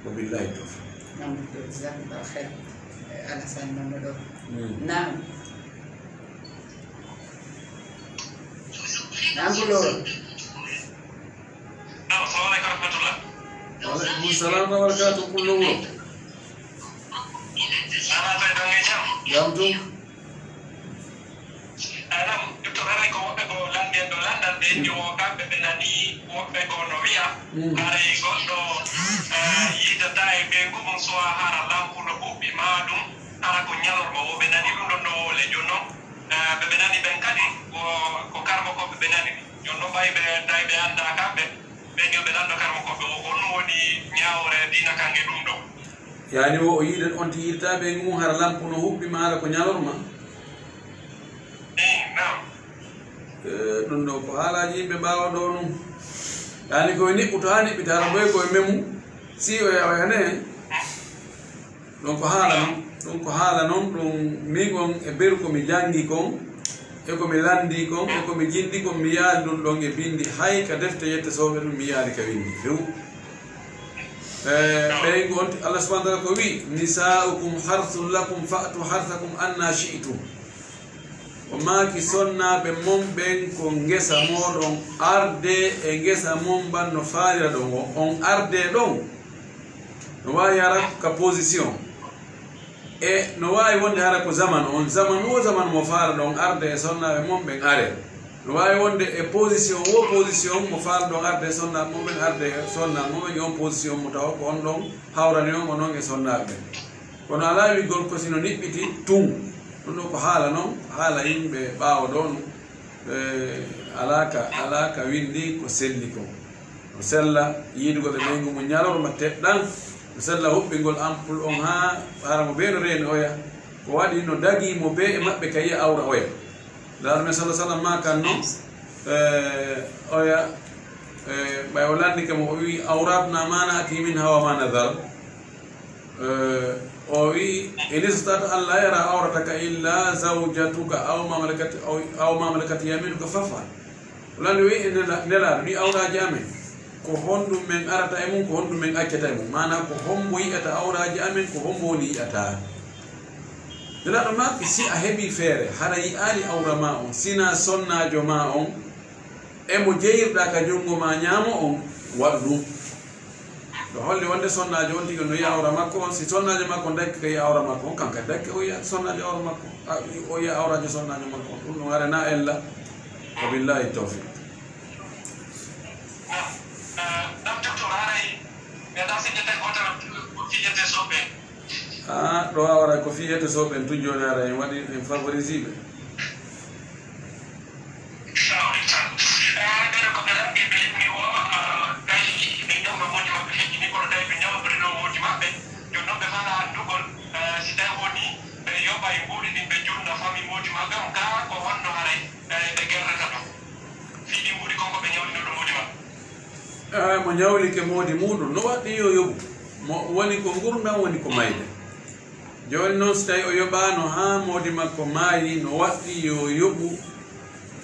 Wa billahi tawfiq. Naam, docteur, jazakumullahu khair. Eh, Alassane noon ɗo. Mm. Naam. Naam, ko ɗo. Naam, assalamu aleykum wa rahmatullah. Wa aleykum salam wa barakatuh, kullo wuro. Ana koye bannge jam? Jam tun. Anam, docteur, haray ko woɓɓe ko lanndi en ɗo lannda. Ɓe ƴiwo kamɓe ɓe nani woɓɓe goo no wi'a, haray goɗɗo, eh, yiitataa e ɓeyngu mum, suwaa hara lampu no huɓɓi, maa ɗum hara ko ñalorma. Wo ɓe nani ɗum ɗon ɗo wowle. Jooni non, eh, ɓe ɓe nani ɓen kadi, ko, ko karmokooɓe ɓe nani. Jooni non, ɓay ɓe tawi ɓe anndaa kamɓe, ɓe ƴiwo ɓe lanndo karmokooɓe o, honɗum woni ñaawre diina kan e ɗum ɗon? Yaani wo o yiidan on tigi yiitataa ɓeyngu mum hara lampu no huɓɓi, maa hara ko ñalorma? Eh, naam. Eh, ɗum ɗo ko haalaaji yimɓe ɓaawo ɗo ɗum. Yaani ko e niɓɓuto haa niɓɓita, hara boy ko e memu, si o yawa ne. Ɗum ko haala non, ɗum ko haala non, ɗum min on e beru ko mi janngi kon, e ko mi lanndi kon, e ko mi jinndi kon, mi yaali ɗum ɗon e binndi, hay ka defte yette sooɓe ɗum mi yaali ka winndi few. Eh, ɓeyngu on, Allah subhanahu wa ta'ala ko wi, "Nisa'ukum harthun lakum fa'tu harthakum anna shi'tum." O maaki, "Sonnaaɓe mon ɓen ko ngesa mooɗon, ardee e ngesa mon ban no faaliraɗon on." On ardee ɗon, no waawi hara ka position, e no waawi wonde hara ko zaman, on zaman wo zaman mo faalaɗon ardee e sonnaaɓe mon ɓen, aree. No waawi wonde e position wo position mo faalaɗon ardee e sonnaaɓe mon ɓen, ardee e sonnaaɓe mon ɓen e on position mo tawa ko on ɗon hawrani on, o non e sonnaaɓe ɓen. Kono alaa wiggol ko si no niɓɓiti tun. Ɗum ɗo ko haala non, haala yimɓe ɓaawo ɗo ɗum. Eh, alaa ka, alaa ka winndi ko selli kon. No sella yiidugo ɓe ɓeyngu mum ñalorma teɗɗan. No sella huɓɓingol ampul on haa hara mo bee no reeni oya. Ko waɗi no dagii mo bee e maɓɓe ka yi'a awra oya. Laaɗo men sala sallam maakan non, eh, oya, eh, ɓay o lanndike mo, o wi'i, "Awratna ma na'ti minha wa ma nadhar." Eh, o wi'i, "In istata an la yara awrataka illa zawjatuka aw ma malakat, aw, aw ma malakat yaminuka faf'al." O lanndi o wi'i, "E nela-, Nelaaɗo, ɗi awraaji amen, ko honɗum men arata e mum, ko honɗum men accata e mum?" Maanaa, ko hombo yi'ata awraaji amen, ko hombo woni yi'ataa? Nelaaɗo maaki, si a heɓii feere, hara yi'aali awra maa on, sinaa sonnaajo maa on, e mo jeyirɗaa ka junngo maa ñaamo on, waɗu ɗum. Ɗo holli wonde sonnaajo on tigi no yi'a awra makko on, si sonnaajo makko on dakki ka yi'a awra makko on, kanko kadi dakki o yi'a sonnaajo awra makko, a, o yi'a awraajo sonnaajo makko on. Ɗum ɗum hara na ella. Wa billahi tawfiq. Naam, eh, naam, docteur, haray mi anndaa si ƴetten ko tan ko fii ƴetten soɓe. Ah, ɗo awra ko fii ƴetten soɓe tun jooni, haray en waɗi, en favorisé ɓe. Eh, mo ñawlike moodi muuɗum, no waɗɗii yo yoɓu? Mo woni ko ngurndan, woni ko mayde. Jooni non, si tawi o yoɓaano haa moodi makko maayi, no waɗɗii yo yoɓu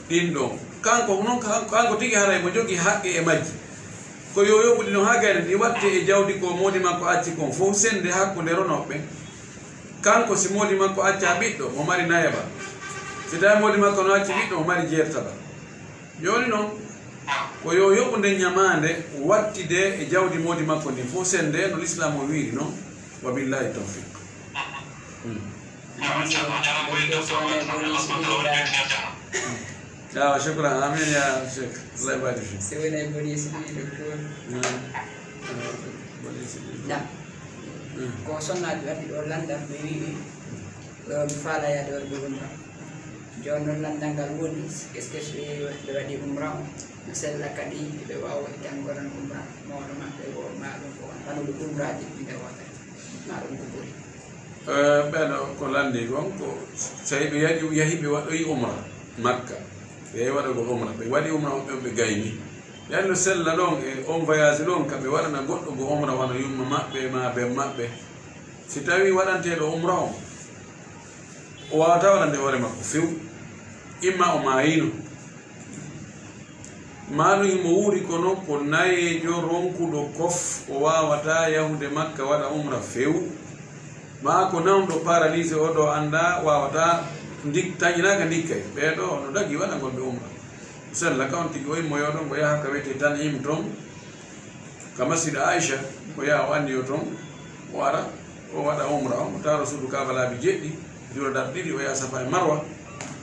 ɗin ɗon. Kanko non, kan-, kanko tigi haray mo jogii haqqe e majji. Ko yo yoɓu ɗi non haa gayna ɗi watte e jawdi ko moodi makko acci kon fof, sennde hakkunde ronooɓe. Kanko, si moodi makko accaa ɓiɗɗo, mo mari nayaɓal. Si tawi moodi makko no acci ɓiɗɗo, mo mari jeertaɓal. Jooni non, ko yo yoɓu nden ñamaande wattide e jawdi moodi makko ndin fof, sennde no Lislaam o wiiri non. Wa billahi tawfiq. Hmm. Awa, shukran. Amin ya Sheikh. Allah yabarik fik. Si wonay boni si ɗum, docteur. Hmm. Boni si ɗum. Naam. Hmm. Ko sonnaajo ardi ɗo lanndam, ɓe wi'i, eh, mi faalaa yaade waɗude umra. Jooni non, lanndal ngal woni, est-ce que si ɓe waɗi umra on, no sella kadi ɓe waawa ittangol umra mawɗo maɓɓe o, maa ɗum ko on ɓaɗuɓe umraaji ɗi ndewata, maa ɗum ko ɓuri? Eh, ɓeɗo ko lanndi kon, ko tawi ɓe yahi, yahi ɓe waɗoyi umra Makka, ɓe yahi waɗugol umra, ɓe waɗi umra on, ɓe, ɓe gayni. Yaani no sella ɗon e on voyage ɗon, ka ɓe waɗana goɗɗo go umra, wano yumma maɓɓe maa ben maɓɓe. Si tawi waɗanteeɗo umra on, o waawataa waɗande hoore makko few, imma o maayiino, maa ɗum himo wuuri, kono ko nayeejo ronkuɗo kof, o waawataa yahude Makka waɗa umra few, maa ko nawɗo paralysé, o ɗo anndaa, waawataa ndik-, taƴinaaka ndikkay. Ɓee ɗoo no dagii waɗangol ɓe umra. Sella ka on tigi o immoyoo ɗon, o yaha ka wiyetee Tan'im ton, ka Masjid Aisha, o yaha o anniyo ton, o ara, o waɗa umra on, o taaro suudu Kaaba laabi jeɗɗi, juula darɗe ɗiɗi, o yaha Safa e Marwa,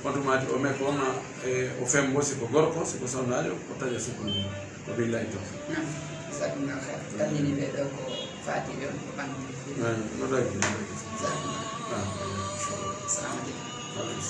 On tuma ti o me ko ma, e, o fembo, si ko gorko, si ko sonnaajo, ko taƴa sukkundu. Ko billahi tawfiq. Naam. Jazakumullahu khair. Tallini ɓe ɗo ko faati ɓe on ko ɓannginde. Eh, no ɗaagi, no ɗaagi. Jazakumullah. Ah. Salamu aleykum. Wa aleykum.